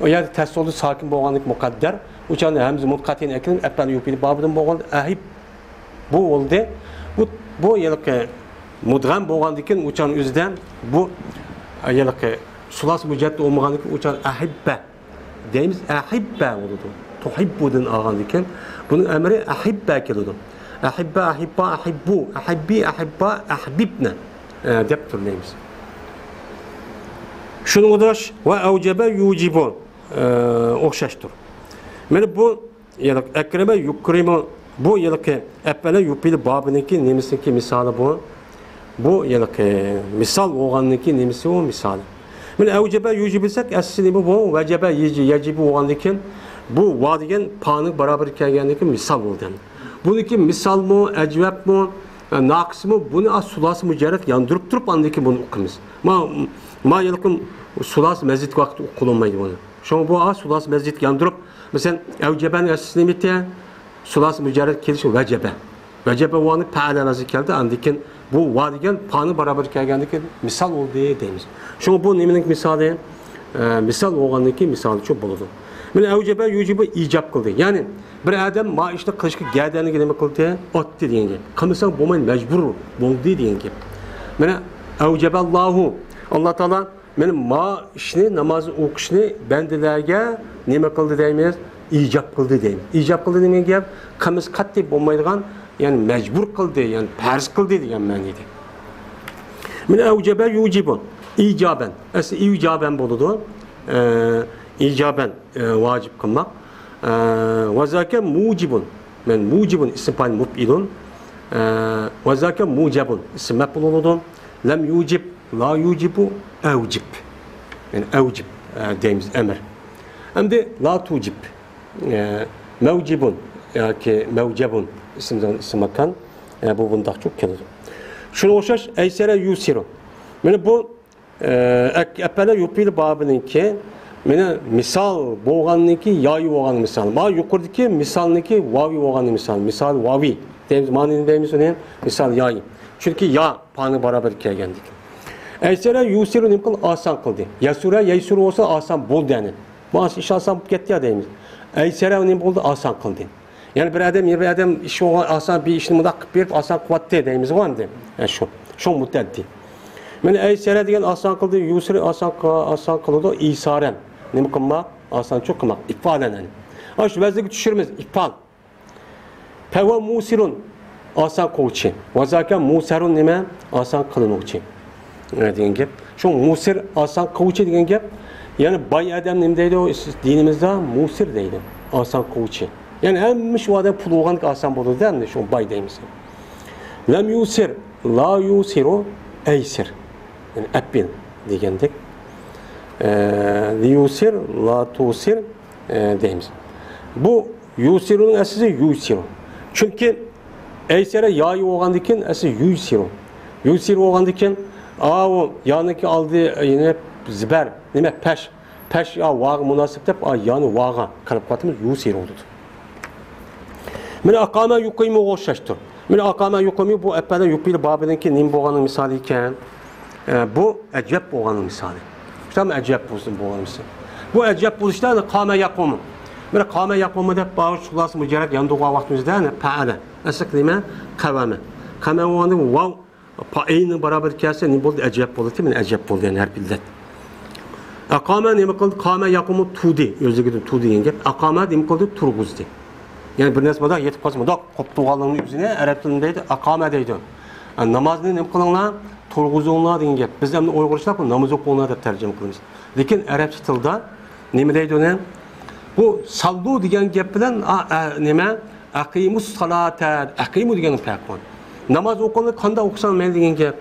ئۇ يەردە تەسۋىلدە ساكىن بولغانلىقى مۇقەددەر. ئۇچانى ھەمزە مۇتقەتىن ئەكرىم، ئەپئەل يۇپىلى بابىدىن بولغان ئەھىب. بۇ بولدى. بۇ، بۇ ھېلىقى مۇدغەم بولغاندىن كېيىن ئۇچانىڭ ئۆزىدە بۇ، ھېلىقى سۇلاس مۇجەددىد بولمىغاندىن كېيىن ئۇچان ئەھىببە دەيمىز، ئەھىببە بولىدۇ. تۇھىببۇدىن ئالغاندىن كېيىن بۇنىڭ ئەمرى ئەھىببە كېلىدۇ. ئەھىببە، ئەھىببا، ئەھىببۇ، ئەھىببى، ئەھىببا، ئەھبىبنە، ئە، دەپ تۈرلەيمىز. شۇنىڭغا ئوخشاش ۋە ئەۋجەبە يۇجىبۇ، ئە، ئوخشاشتۇر. مانا بۇ ھېلىقى ئەكرەمە يۇكرىمۇ، بۇ ھېلىقى ئەپئەلە يۇپىلى بابىنىڭكى نېمىسىنىڭكى مىسالى بۇ؟ بۇ ھېلىقى مىسال بولغاننىڭكى نېمىسى ئۇ مىسالى؟ مانا ئەۋجەبە يۇجىبۇ دېسەك، ئەسلى نېمە بۇ؟ ۋەجەبە يېجى-، يەجىبۇ بولغاندىن كېيىن، بۇ ۋا دېگەن پانىڭ باراۋىرى كەلگەندىن كېيىن مىسال بولدى. بۇنىڭكى مىسالمۇ، ئەجۋەبمۇ، ئە، ناقىسمۇ، بۇنى ئا سۇلاسى مۇجەررەت ياندۇرۇپ تۇرۇپ، ئاندىن كېيىن بۇنى ئوقۇيمىز. ما، ما ھېلىقى سۇلاسى مەزىدتىكى ۋاقىتتا ئوقۇلمايدۇ بۇنى. شۇڭا بۇ ئا سۇلاسى مەزىدتىكى ياندۇرۇپ، مەسىلەن، ئەۋجەبەنىڭ ئەسلىسى نېمىتى؟ سۇلاسى مۇجەررەت كېلىشى ۋەجەبە. ۋەجەبە ۋانى پەئەلە ۋەزنى كەلدى، ئاندىن كېيىن بۇ ۋا دېگەن پانى باراۋەر كەلگەندىن كېيىن مىسال بولدى دەيمىز. شۇڭا بۇ نېمىنىڭ مىسالى؟ ئە، مىسال بولغاندىن كېيىن مىسالىچۇ بولىدۇ. مانا ئەۋجەبە يۇجىبۇ ئىجاب قىلدى. يەنى بىر ئادەم ما ئىشنى قىلىشقا گەدەنلىكى نېمە قىلدى؟ ئاتتى دېگەن گەپ. قىلمىساڭ بولمايدۇ، مەجبۇر بولدى دېگەن گەپ. مانا ئەۋجەبەللاھۇ، ئاللا تائالا مانا ما ئىشنى، ناماز ئوقۇشنى بەندىلەرگە نېمە قىلدى دەيمىز؟ ئىجاب قىلدى دەيمىز. ئىجاب قىلدى دېگەن گەپ، قىلمىسا قەتئىي بولمايدىغان، يەنى مەجبۇر قىلدى، يەنى پەرز قىلدى دېگەن مەنىدە. مانا ئەۋجەبە يۇجىبۇ ئىجابەن. ئەسلى ئىجابەن بولىدۇ. ئە، ئىجابەن، ئە، ۋاجىب قىلماق. ئە، ۋەزاكە مۇجىبۇن. مەن مۇجىبۇن ئىسىم پائىل مۇپئىلۇن. ئە، ۋەزاكە مۇجەبۇن ئىسىم مەپئۇل بولىدۇ. لەم يۇجىب، لا يۇجىبۇ، ئەۋجىب. يەنى ئەۋجىب، ئە، دەيمىز، ئەمر. ئەمدى لا تۇجىب، ئە، مەۋجىبۇن ياكى مەۋجەبۇن ئىسىم زامان، ئىسىم ماكان، ئە، بۇ بۇنداقچۇ كېلىدۇ. شۇنىڭغا ئوخشاش ئەيسەرە يۇسىرۇ. مانا بۇ ئە، ئەك-، ئەپئەلە يۇپىلى بابىنىڭكى، مانا مىسال بولغاننىڭكى يايى بولغان مىسال. مانا يۇقىرىدىكى مىسالنىڭكى ۋاۋى بولغان مىسال. مىسال ۋاۋى دەيمىز، مانا نېمە دەيمىز ئۇنى؟ مىسال يايى. چۈنكى يا پانى باراۋەر كەلگەندىكىن. ئەيسەرە يۇسىرۇ نېمە قىلدى؟ ئاسان قىلدى. يەسۇرە يەيسۇرۇ بولسا ئاسان بولدى، يەنى. مانا ئىش ئاسان بولۇپ كەتتى يا دەيمىز. ئەيسەرە نېمە بولدى؟ ئاسان قىلدى. يەنى بىر ئادەم، يەنە بىر ئادەم ئىش بولغان ئاسان بىر ئىشنى مۇنداق قىلىپ بېرىپ، ئاسان قىلىۋەتتى دەيمىزغۇ ئەمدى. ھە، شۇ. شۇ مۇتەئەددى. مانا ئەيسەرە دېگەن ئاسان قىلدى، يۇسرى ئاسان قى-، ئاسان قىلىدۇ، ئىسارەن. نېمە قىلماق؟ ئاسانچۇ قىلماق. ئىپئالەن. ئاشۇ ۋەزنگە چۈشۈرىمىز، ئىپئال. پەۋە مۇسىرۇن، ئاسان قىلغۇچى. ۋەزاكە مۇسەرۇن نېمە؟ ئاسان قىلىنغۇچى. ئە، دېگەن گەپ. شۇ مۇسىر، ئاسان قىلغۇچى دېگەن گەپ. يەنى باي ئادەم نېمە دەيدۇ؟ دىنىمىزدا مۇسىر دەيدۇ. ئاسان قىلغۇچى. يەنى ھەممە ئىش ئۇ ئادەم پۇل بولغانكى ئاسان بولىدۇ-دە، ئەمدى شۇ باي دەيمىز. لەم يۇسىر، لا يۇسىرۇ، ئەيسىر. يەنى ئەپىل دېگەندەك. ئە، لىيۇسىر، لاتۇسىر، ئە، دەيمىز. بۇ يۇسىرۇنىڭ ئەسلىسى يۇسىرۇ. چۈنكى ئەيسەرە يايى بولغاندىكىن ئەسلى يۇسىرۇ. يۇسىرۇ بولغاندىكىن، ئاۋۇ يانىكى ئالدى، يەنە زىبەر، نېمە، پەش. پەش يا ۋاغا مۇناسىپ دەپ، ئا، يانى ۋاغا قىلىپ قاتىمىز يۇسىرۇ دېدى. مانا ئاقامە يۇقىمۇغا ئوخشاشتۇر. مانا ئاقامە يۇقىمۇ بۇ ئەپەلە يۇپىلى بابىنىڭكى نېمە بولغاننىڭ مىسالى ئىكەن. ئە، بۇ ئەجەب بولغاننىڭ مىسالى. شۇنداقمۇ ئەجەب بولسۇن بولغان مىسال. بۇ ئەجەب بولۇشتا قامە ياقۇمۇ. مانا قامە ياقۇمۇ دەپ باغۇش خۇلاسى مۇجەررەت ياندۇرغان ۋاقتىمىزدا، يەنى پەئەلە. ئەسلى نېمە؟ قەۋەمە. قەۋەمە بولغاندا ۋاۋ پائىلنىڭ بارابىرىگە كەلسە، نېمە بولدى؟ ئەجەب بولدى، مانا ئەجەب بولدى، يەنى ھەرپ ئىللەت. ئەقامە نېمە قىلدى؟ قامە ياقۇمۇ تۇردى، ئۆزلۈكىدىن تۇردى دېگەن گەپ. ئەقامە نېمە قىلدى؟ تۇرغۇزدى. يەنى بىر نەرسە مۇنداق يېتىپ قالسا، مۇنداق قوپۇپ تۇرغانلىقىنى ئۆزىنى ئەرەب تىلىدا دەيدۇ، ئەقامە دەيدۇ. ئە، نامازنى نېمە قىلىڭلار؟ تۇرغۇزۇڭلار دېگەن گەپ. بىز ئەمدى ئۇيغۇرچىلاپ ناماز ئوقۇڭلار دەپ تەرجىمە قىلىمىز. لېكىن ئەرەبچە تىلدا نېمە دەيدۇ ئۇنى؟ بۇ ساللۇ دېگەن گەپ بىلەن، ئا، ئە، نېمە؟ ئەقىمۇس سالاتا، ئەقىمۇ دېگەننىڭ پەرقى بار. ناماز ئوقۇڭلار، قانداق ئوقۇساڭ مەيلى دېگەن گەپ.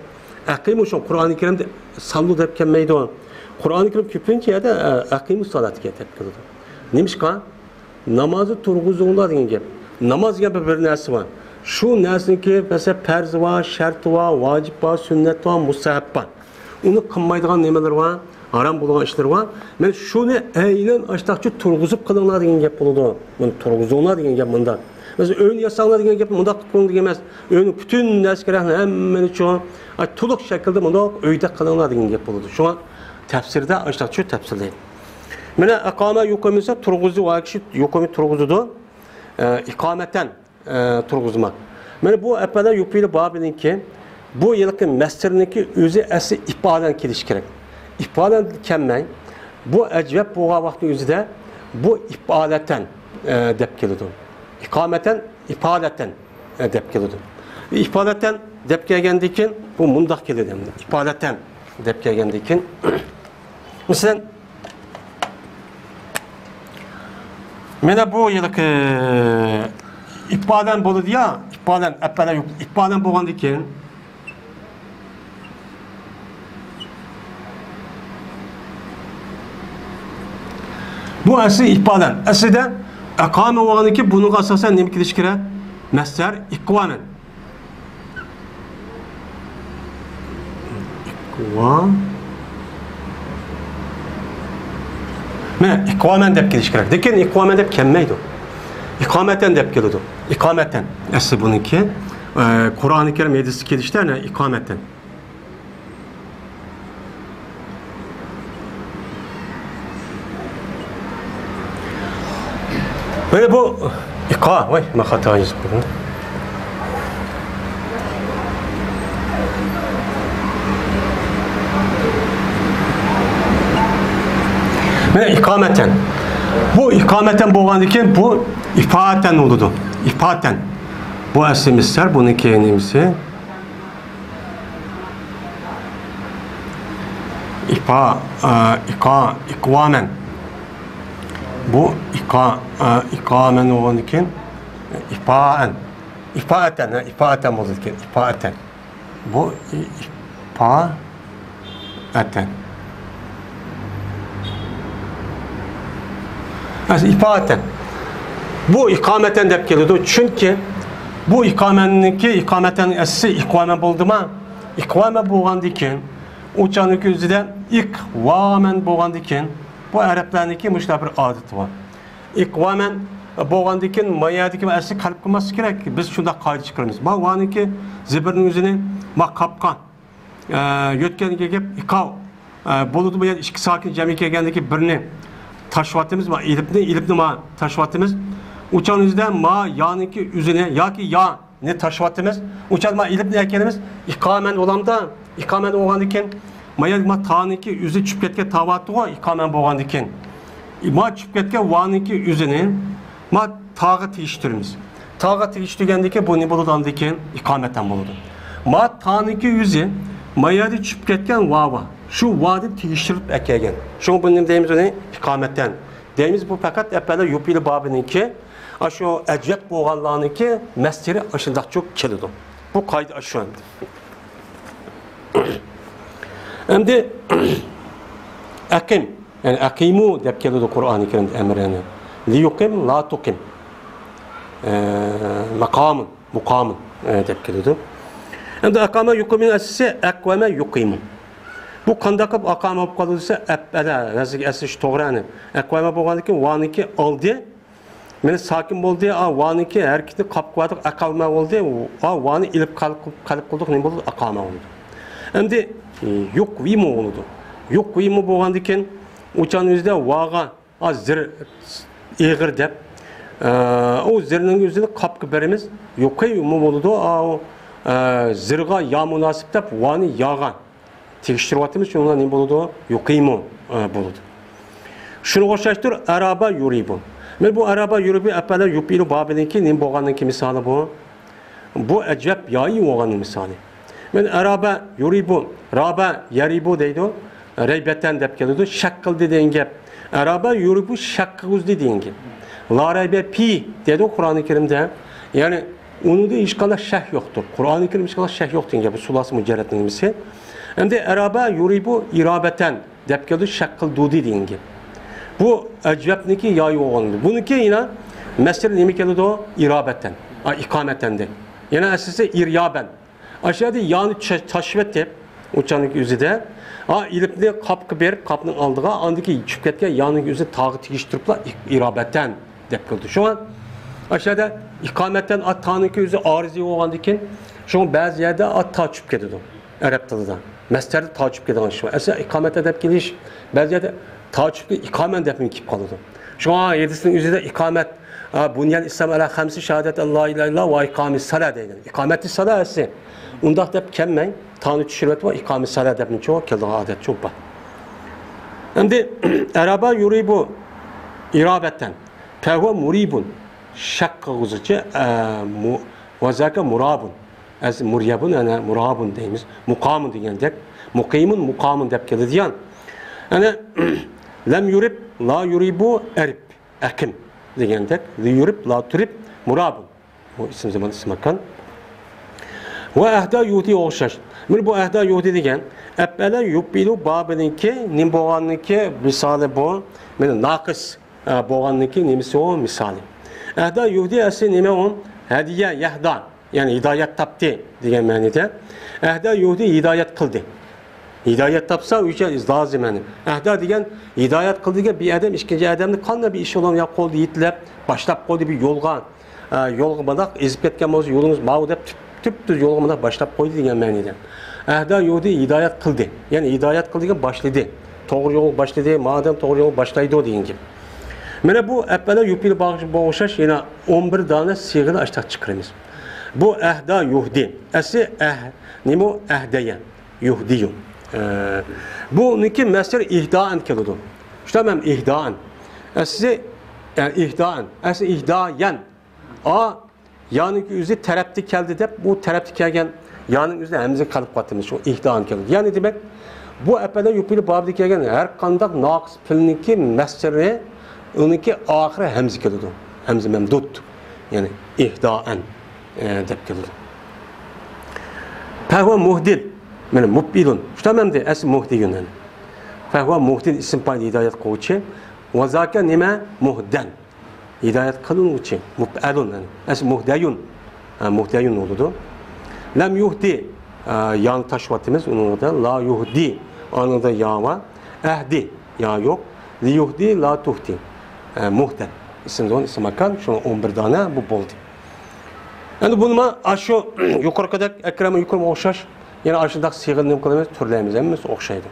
ئەقىمۇ شۇ قۇرئانى كەرىمدە ساللۇ دەپ كەلمەيدۇ. قۇرئانى كەرىم كۆپىنچە يەردە، ئە، ئەقىمۇس سالاتا دەپ كېلىدۇ. نېمىشقا؟ نامازنى تۇرغۇزۇڭلار دېگەن گەپ. ناماز دېگەن بىر، بىر نەرسە بار. شۇ نەرسىنىڭكى، مەسىلەن، پەرزى بار، شەرتى بار، ۋاجىپ بار، سۈننەت بار، مۇستەھەب بار. ئۇنى قىلمايدىغان نېمىلىرى بار؟ ھارام بولغان ئىشلىرى بار. مانا شۇنى ئەينەن ئاشتاقچە تۇرغۇزۇپ قىلىڭلار دېگەن گەپ بولىدۇ. مانا تۇرغۇزۇڭلار دېگەن گەپ مۇنداق. مەسىلەن، ئۆينى ياساڭلار دېگەن گەپ مۇنداق قىلىپ قىلىڭ دېگەن ئەمەس. ئۆينىڭ پۈتۈن نەرسە كېرەكلىرىنى ھەممىنى چوڭ، ئاي، تولۇق شەكىلدە مۇنداق ئۆيدە قىلىڭلار دېگەن گەپ بولىدۇ. شۇڭا تەپسىردا ئاشتاقچە تەپسىرلەيدۇ. مانا ئەقامە يۇقىمۇ دېسە تۇرغۇزدى، ۋاي كىشى يۇقىمۇ تۇرغۇزىدۇ. ئە، ئىقامەتەن، ئە، تۇرغۇزما. مانا بۇ ئەپەلە يۇپىلى بابىنىڭكى، بۇ يىلقى مەستىرنىڭكى ئۆزى ئەسلى ئىپئالەن كېلىشى كېرەك. ئىپئالەن كەلمەي، بۇ ئەجۋەب بولغان ۋاقىتنىڭ ئۆزىدە بۇ ئىپئالەتەن، ئە، دەپ كېلىدۇ. ئىقامەتەن، ئىپئالەتەن، ئە، دەپ كېلىدۇ. ئىپئالەتەن دەپ كەلگەندىن كېيىن بۇ مۇنداق كېلىدۇ ئەمدى. ئىپئالەتەن دەپ كەلگەندىن كېيىن، مەسىلەن، مانا بۇ يىلقى ئىپئالەن بولىدۇ يا، ئىپئالەن، ئەپئەلە يۇق، ئىپئالەن بولغاندىن كېيىن، بۇ ئەسلى ئىپئالەن. ئەسلىدە ئەقامە بولغاندىن كېيىن بۇنىڭغا ئاساسەن نېمە كېلىشى كېرەك؟ مەستەر ئىقۋامەن. ئىقۋا-، مانا، ئىقۋامەن دەپ كېلىش كېرەك. لېكىن ئىقۋامەن دەپ كەلمەيدۇ. ئىقامەتەن دەپ كېلىدۇ. ئىقامەتەن. ئەسلى بۇنىڭكى، ئە، قۇرئانى كەرىم ھەدىستە كېلىشتە، ئەنە، ئىقامەتەن. مانا بۇ ئىقا، ۋاي، مەن خاتا يېزىپ قويدۇم. مانا ئىقامەتەن. بۇ ئىقامەتەن بولغاندىن كېيىن بۇ ئىپاتەن بولىدۇ. ئىپاتەن. بۇ ئەسلى مىسدەر، بۇنىڭ كەينى نېمىسى؟ ئىپا، ئە، ئىقا، ئىقۋامەن. بۇ ئىقا، ئە، ئىقامەن بولغاندىن كېيىن ئىپائەن. ئىپائەتەن، ھە، ئىپائەتەن بولىدىكەن، ئىپائەتەن. بۇ ئى-، ئىپائەتەن. ئەسلى ئىپائەتەن. بۇ ئىقامەتەن دەپ كېلىدۇ. چۈنكى بۇ ئىقامەننىڭكى، ئىقامەتەن ئەسلى ئىقۋامەن بولدىما؟ ئىقۋامەن بولغاندىن كېيىن، ئۇ چاغنىڭكى ئۆزىدە ئىقۋامەن بولغاندىن كېيىن، بۇ ئەرەبلەرنىڭكى مۇشۇنداق بىر ئادىتى بار. ئىقۋامەن بولغاندىن كېيىن، ما يەردىكى ئەسلى قەلب قىلماسلىق كېرەك. بىز شۇنداق قائىدە چىقىرىمىز. ما ۋانىڭكى زېبىرنىڭ ئۆزىنى ما قاپقان. ئە، يۆتكەلگە گەپ ئىقاۋ. ئە، بولىدۇ، بۇ يەردە ئىككى ساكىن جەمئىي كەلگەندىكى بىرنى تاشلىۋاتىمىز، ما ئېلىپنى، ئېلىپنى ما تاشلىۋاتىمىز. ئۇ چاغنىڭ ئۆزىدە ما يانىڭكى ئۆزىنى ياكى يانى تاشلىۋاتىمىز. ئۇ چاغدا ما ئېلىپنى ئەكەلىمىز. ئىقامەن بولامدا، ئىقامەن بولغاندىن كېيىن، ما يەردە ما تانىڭكى ئۆزى چۈشۈپ كەتكەن تا بارتىغۇ، ئىقامەن بولغاندىن كېيىن. ما چۈشۈپ كەتكەن ۋانىڭكى ئۆزىنى ما تاغا تېگىشتۈرىمىز. تاغا تېگىشتۈرگەندىن كېيىن بۇ نېمە بولىدۇ؟ ئاندىن كېيىن ئىقامەتەن بولىدۇ. ما تانىڭكى ئۆزى ما يەردە چۈشۈپ كەتكەن ۋاۋا. شۇ ۋادىن تېگىشتۈرۈپ ئەكەلگەن. شۇڭا بۇنى نېمە دەيمىز ئۇنى؟ ئىقامەتەن دەيمىز. بۇ پەقەت ئەپەلە يۇپىلى بابىنىڭكى ئاشۇ ئەجۋەب بولغانلارنىڭكى مەستىرى ئاشۇنداقچۇ كېلىدۇ. بۇ قائىدە ئاشۇ ئەمدى. ئەمدى ئەقىم، يەنى ئەقىمۇ دەپ كېلىدۇ قۇرئانى كەرىمدە ئەمرەنى. لىيۇقىم، لا تۇقىم. ئە، ماقامۇن، مۇقامۇن، ئە، دەپ كېلىدۇ. ئەمدى ئەقامە يۇقىمۇنىڭ ئەسلىسى ئەقۋەمە يۇقىمۇ. بۇ قانداق قىلىپ ئەقامە بولۇپ قالىدۇ دېسە، ئەپئەلە، ھازىرقى ئەسلى شۇ توغرا، يەنى ئەقۋەمە بولغاندىن كېيىن ۋانىڭكى ئالدى مانا ساكىن بولدى، ئا، ۋانىڭكى ھەرىكىتى قاپقۇۋاتىدۇ، ئەقەلمە بولدى، ئا، ۋانى ئېلىپ قەلب، قەلب قىلدۇق، نېمە بولدى؟ ئەقامە بولدى. ئەمدى، ئى، يۇقۋىمۇ بولىدۇ. يۇقۋىمۇ بولغاندىن كېيىن، ئۇچان ئۆزىدە ۋاغا، ئا، زىر، ئېغىر دەپ، ئە، ئۇ زىرنىڭ ئۆزىنى قاپقا بېرىمىز، يۇقىمۇ بولىدۇ، ئا، ئۇ، ئە، زىرغا يا مۇناسىپ دەپ، ۋانى ياغا تېگىشتۈرۈۋاتىمىز، شۇنىڭغا نېمە بولىدۇ؟ يۇقىمۇ، ئە، بولىدۇ. شۇنىڭغا ئوخشاشتۇر، ئەرابە يۇرىبۇ. مانا بۇ ئەرابە يۇرىبۇ، ئەپئەلە يۇپئىلۇ بابىنىڭكى نېمە بولغاندىكى مىسالى بۇ؟ بۇ ئەجەب يايى بولغاننىڭ مىسالى. مانا ئەرابە يۇرىبۇ، رابە يەرىبۇ دەيدۇ، رەيبەتەن دەپ كېلىدۇ، شەك قىلدى دېگەن گەپ. ئەرابە يۇرىبۇ شەك قىلغۇزدى دېگەن گەپ. لا رەيبە پى دەيدۇ قۇرئانى كەرىمدە. يەنى ئۇنىڭدا ھېچقانداق شەك يوقتۇر. قۇرئانى كەرىم ھېچقانداق شەك يوق دېگەن گەپ. بۇ سۇلاسى مۇجەررەتنىڭ نېمىسى. ئەمدى ئەرابە يۇرىبۇ ئىرابەتەن دەپ كەلدى، شەك قىلدۇدى دېگەن گەپ. بۇ ئەجۋەبنىڭكى يايى بولغان. بۇنىڭكى يەنە مەسدىرى نېمە كېلىدۇ؟ ئىرابەتەن. ئا، ئىقامەتەن دەيدۇ. يەنە ئەسلىسى ئىريابەن. ئاشۇ يەردە يانى چا-، چاشىۋەتىپ، ئۇچاننىڭ ئۆزىدە، ئا، ئېلىپنى قاپقا بېرىپ، قاپنىڭ ئالدىغا، ئاندىكى چۈشۈپ كەتكەن يانىڭ ئۆزىنى تاغا تېگىشتۈرۈپلا ئىق-، ئىرابەتەن دەپ كېلىدۇ. شۇڭا ئاشۇ يەردە ئىقامەتەن ئا، تانىڭكى ئۆزى ئارىزى بولغاندىكىن، شۇڭا بەزى يەردە ئا، تا چۈشۈپ كېتىدۇ. ئەرەب تىلىدا مەسدەردە تا چۈشۈپ كېتىدىغان ئىش بار. ئەسلى ئىقامەتە دەپ كېلىش، بەزى يەردە تا چۈشۈپ كېلىپ ئىقامەن دەپمۇ كېلىپ قالىدۇ. شۇڭا ھەدىسنىڭ ئۆزىدە ئىقامەت، ئا، بۇنيەل ئىسلام ئەلا خەمسە شاھادەت ئەللا ئىلاھە ئىللا ۋە ئىقامىس سالا دەيدۇ. ئىقامەتى سالا ئەسلى. ئۇنداق دەپ كەلمەي، تانى چۈشۈرۈۋېتىپ ئىقامىس سالا دەپمۇ چوغ كېلىدىغان ئادەت چوغ بار. ئەمدى ئەرابە يۇرىبۇ ئىرابەتەن. پەھۇۋە مۇرىبۇن. شەك قىلغۇزۇچى، ئە، مۇ-، ۋەزاكە مۇرابۇن. ئەس-، مۇريەبۇن، ئەنە، مۇرابۇن دەيمىز. مۇقامۇن دېگەندەك. مۇقىمۇن، مۇقامۇن دەپ كېلىدىغان. ئەنە، لەم يۇرىب، لا يۇرىبۇ، ئەرىب، ئەقىم دېگەندەك. لى يۇرىب، لا تۇرىب، مۇرابۇن. بۇ ئىسىم زامان، ئىسىم ماكان. ۋە ئەھدا يۇھدى ئوخشاش. مانا بۇ ئەھدا يۇھدى دېگەن ئەپئەلە يۇپئىلۇ بابىنىڭكى نېمە بولغاننىڭكى مىسالى بۇ. مانا ناقىس، ئە، بولغاننىڭكى نېمىسى ئۇ مىسالى. ئەھدا يۇھدى ئەسلى نېمە ئۇ؟ ھەدىيە يەھدا. يەنى ھىدايەت تاپتى دېگەن مەنىدە. ئەھدا يۇھدى ھىدايەت قىلدى. ھىدايەت تاپسا، ئۇ يەر لازىم يەنى. ئەھدا دېگەن ھىدايەت قىلدى دېگەن بىر ئادەم ئىككىنچى ئادەمنى قانداق بىر ئىش بىلەن يا قولدا يېتىلەپ، باشلاپ قويدى بىر يولغا. ئە، يولغا مانداق ئېزىپ كەتكەن بولسا، يولىڭىز ماۋۇ دەپ تۈپ-، تۈپتۈز يولغا مانداق باشلاپ قويدى دېگەن مەنىدە. ئەھدا يۇھدى ھىدايەت قىلدى. يەنى ھىدايەت قىلدى دېگەن باشلىدى. توغرا يولغا باشلىدى، مادەم توغرا يولغا باشلايدۇ دېگەن گەپ. مانا بۇ ئەپئەلە يۇپئىلۇ بولغان ئوخشاش يەنە ئون بىر دانە سىيغىنى ئاشتاق چىقىرىمىز. بۇ ئەھدا يۇھدى. ئەسلى ئەھ-، نېمە ئۇ؟ ئەھدەيە. يۇھدىيۇ. ئە، بۇنىڭكى مەسدىرى ئىھدائەن كېلىدۇ. شۇنداق ئىھدائەن. ئەسلى، ئە، ئىھدائەن. ئەسلى ئىھدايەن. ئا، يانىڭكى ئۆزى تەرەپتە كەلدى دەپ، بۇ تەرەپتە كەلگەن يانىڭ ئۆزىنى ھەمزىگە قىلىپ قاتىمىز. شۇ ئىھدائەن كېلىدۇ. يەنى دېمەك، بۇ ئەپئەلە يۇپئىلۇ بابىدا كەلگەن ھەر قانداق ناقىس پېئىلنىڭكى مەسدىرى، ئۇنىڭكى ئاخىرى ھەمزە كېلىدۇ. ھەمزە مەمدۇد. يەنى ئىھدائەن، ئە، دەپ كېلىدۇ. پەھۋە مۇھدىل. مانا مۇپئىلۇن. شۇنداق ئەمدى ئەسلى مۇھدىيۇن. يەنى پەھۋە مۇھدىل ئىسىم پائىل ھىدايەت قىلغۇچى. ۋەزاكە نېمە؟ مۇھدەن. ھىدايەت قىلىنغۇچى، مۇپئەلۇن، يەنى ئەسلى مۇھدەيۇن. ھە، مۇھدەيۇن بولىدۇ. لەم يۇھدى، ئە، يانى تاشلىۋاتىمىز ئۇنىڭدا. لا يۇھدى، ئانىڭدا يا بار. ئەھدى، يا يوق. لىيۇھدى، لا تۇھدى. ئە، مۇھدەن. ئىسىم زون، ئىسىم ماكان، شۇنىڭ ئون بىر دانە بۇ بولدى. ئەمدى بۇنىمۇ ئاشۇ يۇقىرىقىدەك، ئەكرەم يۇقىرىمۇ ئوخشاش. يەنە ئاشۇنداق سىيغىنى نېمە قىلىمىز؟ تۈرلەيمىز. ھەممىسى ئوخشايدۇ.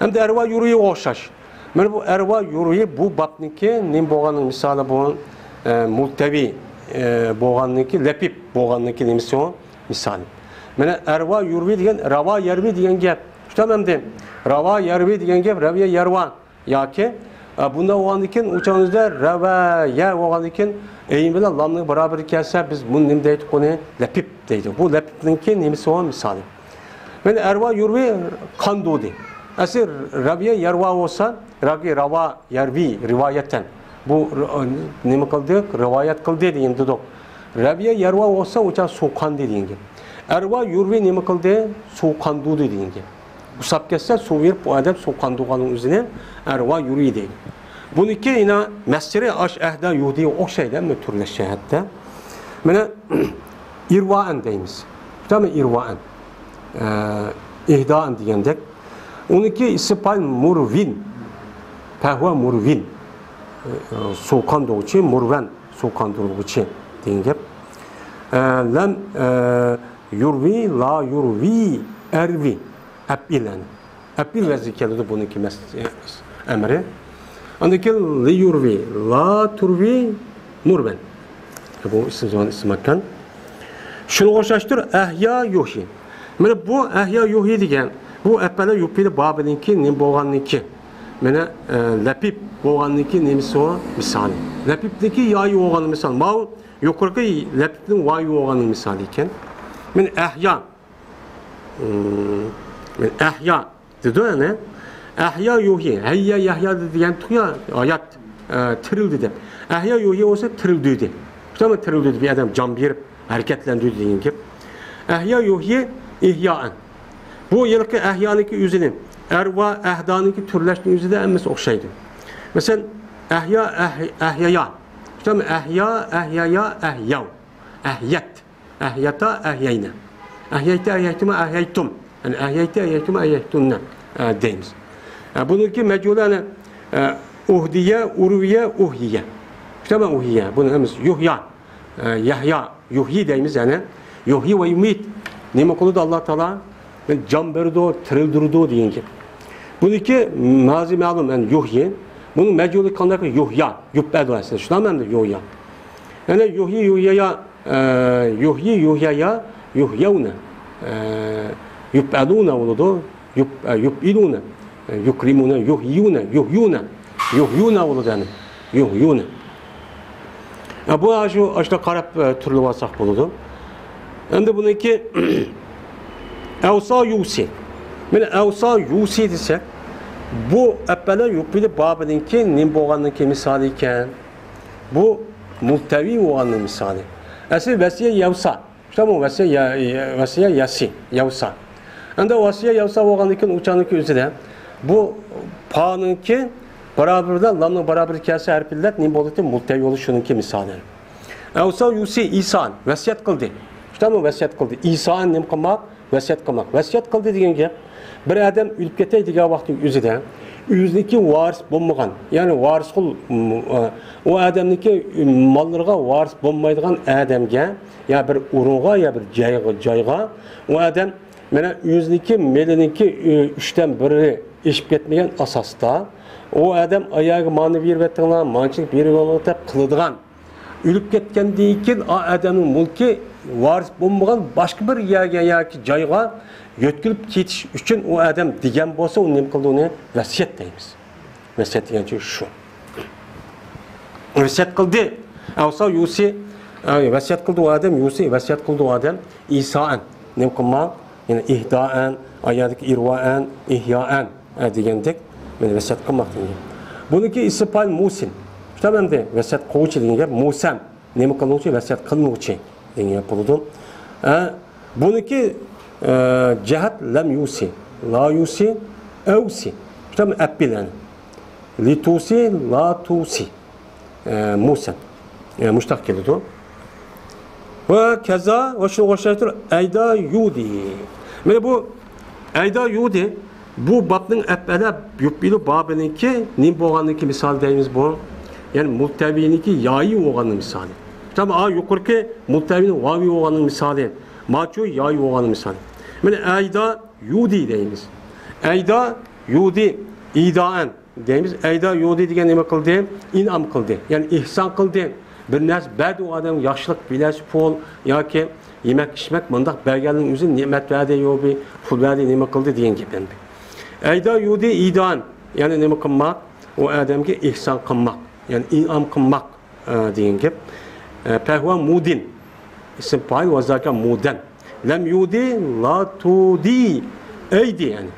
ئەمدى ئەرۋا يۇرۇيغا ئوخشاش. مانا بۇ ئەرۋا يۇرۇيى بۇ بابنىڭكى نېمە بولغاننىڭ مىسالى بۇ، ئە، مۇلتەۋى، ئە، بولغاننىڭكى، لەپىپ بولغاننىڭكى نېمىسى ئۇ؟ مىسالى. مانا ئەرۋا يۇرۋى دېگەن راۋا يەرۋى دېگەن گەپ. شۇنداق ئەمدى؟ راۋا يەرۋى دېگەن گەپ رەۋىيە يەرۋا ياكى، ئە، بۇنداق بولغاندىن كېيىن ئۇ چاغنىڭىزدا رەۋەيە بولغاندىن كېيىن ئەين بىلەن لامنىڭ بارابىرى كەلسە بىز بۇنى نېمە دەيدۇق ئۇنى؟ لەپىپ دەيدۇ. بۇ لەپىپنىڭكى نېمىسى ئۇ؟ مىسالى. مانا ئەرۋا يۇرۋى قاندۇدى. ئەسلى رەۋىيە يەرۋا بولسا، راگى راۋا يەرۋى رىۋايەتەن. بۇ ر-، نېمە قىلدى؟ رىۋايەت قىلدى دېگەن دېدۇق. رەۋىيە يەرۋا بولسا، ئۇ چاغ سۇ قاندى دېگەن گەپ. ئەرۋا يۇرۋى نېمە قىلدى؟ سۇ قاندۇدى دېگەن گەپ. ئۇسساپ كەتسە، سۇ بېرىپ، بۇ ئادەم سۇ قاندۇرغاننىڭ ئۆزىنى ئەرۋا يۇرى دەيدۇ. بۇنىڭكى يەنە مەسدىرى ئاش ئەھدا يۇھدىگە ئوخشايدۇ، ئەمما تۈرلەش جەھەتتە. مانا، ئىرۋائەن دەيمىز. تامام ئىرۋائەن. ئە، ئىھدائەن دېگەندەك. ئۇنىڭكى ئىسمى پايىل مۇرۋىن. پەھۋا مۇرۋىن. ئە، سۇ قاندۇرغۇچى، مۇرۋەن، سۇ قاندۇرغۇچى دېگەن گەپ. ئە، لەم، ئە، يۇرۋى، لا يۇرۋى، ئەرۋى. ئەپئىل، يەنى. ئەپئىل ۋەزنىگە كېلىدۇ بۇنىڭكى مەس-، ئەمرى. ئاندىن كېيىن لىيۇرۋى، لا تۇرۋى، مۇرۋەن. بۇ ئىسىم زامان ئىسىم ماكان. شۇنىڭغا ئوخشاشتۇر، ئەھيا يۇھيى. مانا بۇ ئەھيا يۇھيى دېگەن، بۇ ئەپئەلە يۇپئىلى بابىنىڭكى نېمە بولغاننىڭكى، مانا، ئە، لەپىپ بولغاننىڭكى نېمىسى ئۇ؟ مىسالى. لەپىپنىڭكى يايى بولغان مىسال. ماۋۇ يۇقىرىقى لەپىپنىڭ ۋايى بولغان مىسالى ئىكەن. مانا ئەھيا. مم، ئەھيا دېدۇ، يەنى. ئەھيا يۇھيى، ھەييا يەھيا دېگەنتۇق يا، ھايات، ئە، تىرىلدى دەپ. ئەھيا يۇھيى بولسا تىرىلدۈردى. شۇنداقمۇ تىرىلدۈردى، بىر ئادەم جان بېرىپ، ھەرىكەتلەندۈردى دېگەن گەپ. ئەھيا يۇھيى ئىھيائەن. بۇ ھېلىقى ئەھيانىڭكى ئۆزىنى، ئەرۋا، ئەھدانىڭكى تۈرلەشنىڭ ئۆزىدە ھەممىسى ئوخشايدۇ. مەسىلەن، ئەھيا، ئەھ-، ئەھيايا. شۇنداقمۇ ئەھيا، ئەھيايا، ئەھياۋ. ئەھيەت. ئەھياتا، ئەھيەينە. ئەھيەيتە، ئەھيەيتىما، ئەھيەيتۇم. يەنى ئەھيەيتە، ئەھيەيتۇما، ئەھيەيتۇننە، ئە، دەيمىز. ئە، بۇنىڭكى مەجھۇلى، يەنى، ئە، ئۇھدىيە، ئۇرۋىيە، ئۇھيىيە. شۇنداقمۇ ئۇھيىيە. بۇنى ئەمىس يۇھيا، ئە، يەھيا، يۇھيى دەيمىز، يەنى. يۇھيى ۋە يۇمىت. نېمە قىلىدۇ ئاللا تائالا؟ جان بېرىدۇ، تىرىلدۈرىدۇ دېگەن گەپ. بۇنىڭكى مازى مەلۇم، يەنى يۇھيى. بۇنىڭ مەجھۇلى قانداق؟ يۇھيا، يۇپئەلۇ ئەسلى. شۇنداقمۇ ئەمدى يۇھيا. يەنى يۇھيى، يۇھيايا، ئە، يۇھيى، يۇھيايا، يۇھيەۋنە، ئە، يۇپئەلۇنە بولىدۇ، يۇپ-، ئە، يۇپئىلۇنە، ئە، يۇكرىمۇنە، يۇھيۇنە، يۇھيۇنە، يۇھيۇنە بولىدۇ، يەنى يۇھيۇنە. ئە، بۇ شۇ، ئاشۇنداق قاراپ، ئە، تۈرلىۋالساق بولىدۇ. ئەمدى بۇنىڭكى ئەۋسا يۇسى. مانا ئەۋسا يۇسى دېسەك، بۇ ئەپئەلە يۇپئىلى بابىنىڭكى نېمە بولغاننىڭكى مىسالى ئىكەن؟ بۇ مۇلتەۋى بولغاننىڭ مىسالى. ئەسلى ۋەسىيە يەۋسا. شۇنداقمۇ ۋەسىيە يە-، يە-، ۋەسىيە يەسى، يەۋسا. ئەمدى ۋەسىيە يەۋسا بولغاندىن كېيىن ئۇ چاغنىڭكى ئۆزىدە بۇ پانىڭكى بارابىرىدا لامنىڭ بارابىرىگە كەلسە ھەرپىي ئىللەت نېمە بولىدۇ؟ مۇلتەۋى بولىدۇ، شۇنىڭكى مىسالى. ئەۋسا يۇسى ئىسان، ۋەسىيەت قىلدى. شۇنداقمۇ ۋەسىيەت قىلدى؟ ئىسان نېمە قىلماق؟ ۋەسىيەت قىلماق. ۋەسىيەت قىلدى دېگەن گەپ، بىر ئادەم ئۆلۈپ كېتەي دېگەن ۋاقىتنىڭ ئۆزىدە ئۆزىنىڭكى ۋارىس بولمىغان، يەنى ۋارىسقۇل، ئۇ ئادەمنىڭكى ماللىرىغا ۋارىس بولمايدىغان ئادەمگە، يا بىر ئورۇنغا، يا بىر جايغا، جايغا ئۇ ئادەم مانا ئۆزىنىڭكى مېلىنىڭكى ئۈچتىن بىرى ئېشىپ كەتمىگەن ئاساستا، ئۇ ئادەم ئاياغىغا مانا بېرىۋېتىڭلار، مانچىلىك بېرىۋېتىڭلار دەپ قىلىدىغان. ئۆلۈپ كەتكەندىن كېيىن ئا ئادەمنىڭ مۈلكى ۋارىس بولمىغان باشقا بىر يەرگە ياكى جايغا يۆتكىلىپ كېتىش ئۈچۈن ئۇ ئادەم دېگەن بولسا، ئۇنى نېمە قىلدى؟ ئۇنى ۋەسىيەت دەيمىز. ۋەسىيەت دېگەن سۆز شۇ. ۋەسىيەت قىلدى. ئەۋسا يۇسى، ئە، ۋەسىيەت قىلدى ئۇ ئادەم، يۇسى ۋەسىيەت قىلدى ئۇ ئادەم. ئىسائەن. نېمە قىلماق؟ يەنى ئىھدائەن، ئايەتتىكى ئىرۋائەن، ئىھيائەن، ئە، دېگەندەك، مانا ۋەسىيەت قىلماق دېگەن. بۇنىڭكى ئىسمى پايىل مۇسىن. شۇنداق ئەمدى ۋەسىيەت قىلغۇچى دېگەن گەپ، مۇسەم. نېمە قىلغۇچى؟ ۋەسىيەت قىلىنغۇچى دېگەن گەپ بولىدۇ. ئە، بۇنىڭكى، ئە، جەھەت لەم يۇسى، لا يۇسى، ئەۋسى. شۇنداق ئەپئىل يەنى. لىتۇسى، لاتۇسى. ئە، مۇسەن. ئە، مۇشتاق كېلىدۇ. ۋە كەزا، ۋە شۇنىڭغا ئوخشاشتۇر، ئەيدا يۇدى. مانا بۇ ئەيدا يۇدى، بۇ بابنىڭ ئەپئەلە يۇپئىلۇ بابىنىڭكى نېمە بولغاننىڭكى مىسالى دەيمىز بۇ. يەنى مۇلتەۋىنىڭكى يايى بولغاننىڭ مىسالى. تامام، ئا، يۇقىرىقى مۇلتەۋىنىڭ ۋاۋى بولغاننىڭ مىسالى. ماچۇ يايى بولغاننىڭ مىسالى. مانا ئەيدا يۇدى دەيمىز. ئەيدا يۇدى ئىدائەن. دەيمىز، ئەيدا يۇدى دېگەن نېمە قىلدى؟ ئىنئام قىلدى. يەنى ئېھسان قىلدى. بىر نەرسە بەردى ئۇ ئادەمگە، ياخشىلىق، بىر نەرسە پۇل ياكى يېمەك-ئىچمەك، مۇنداق بەرگەننىڭ ئۆزى نېمەت بەردى، يو بىر پۇل بەردى، نېمە قىلدى دېگەن گەپ ئەمدى. ئەيدا يۇدى ئىدان، يەنى نېمە قىلماق؟ ئۇ ئادەمگە ئېھسان قىلماق، يەنى ئىنئام قىلماق. ئە، دېگەن گەپ. ئە، پەھۋا مۇدىن. ئىسىم پائىل ۋە زاكا مۇدەن. لەم يۇدى، لا تۇدى، ئەيدى، يەنى.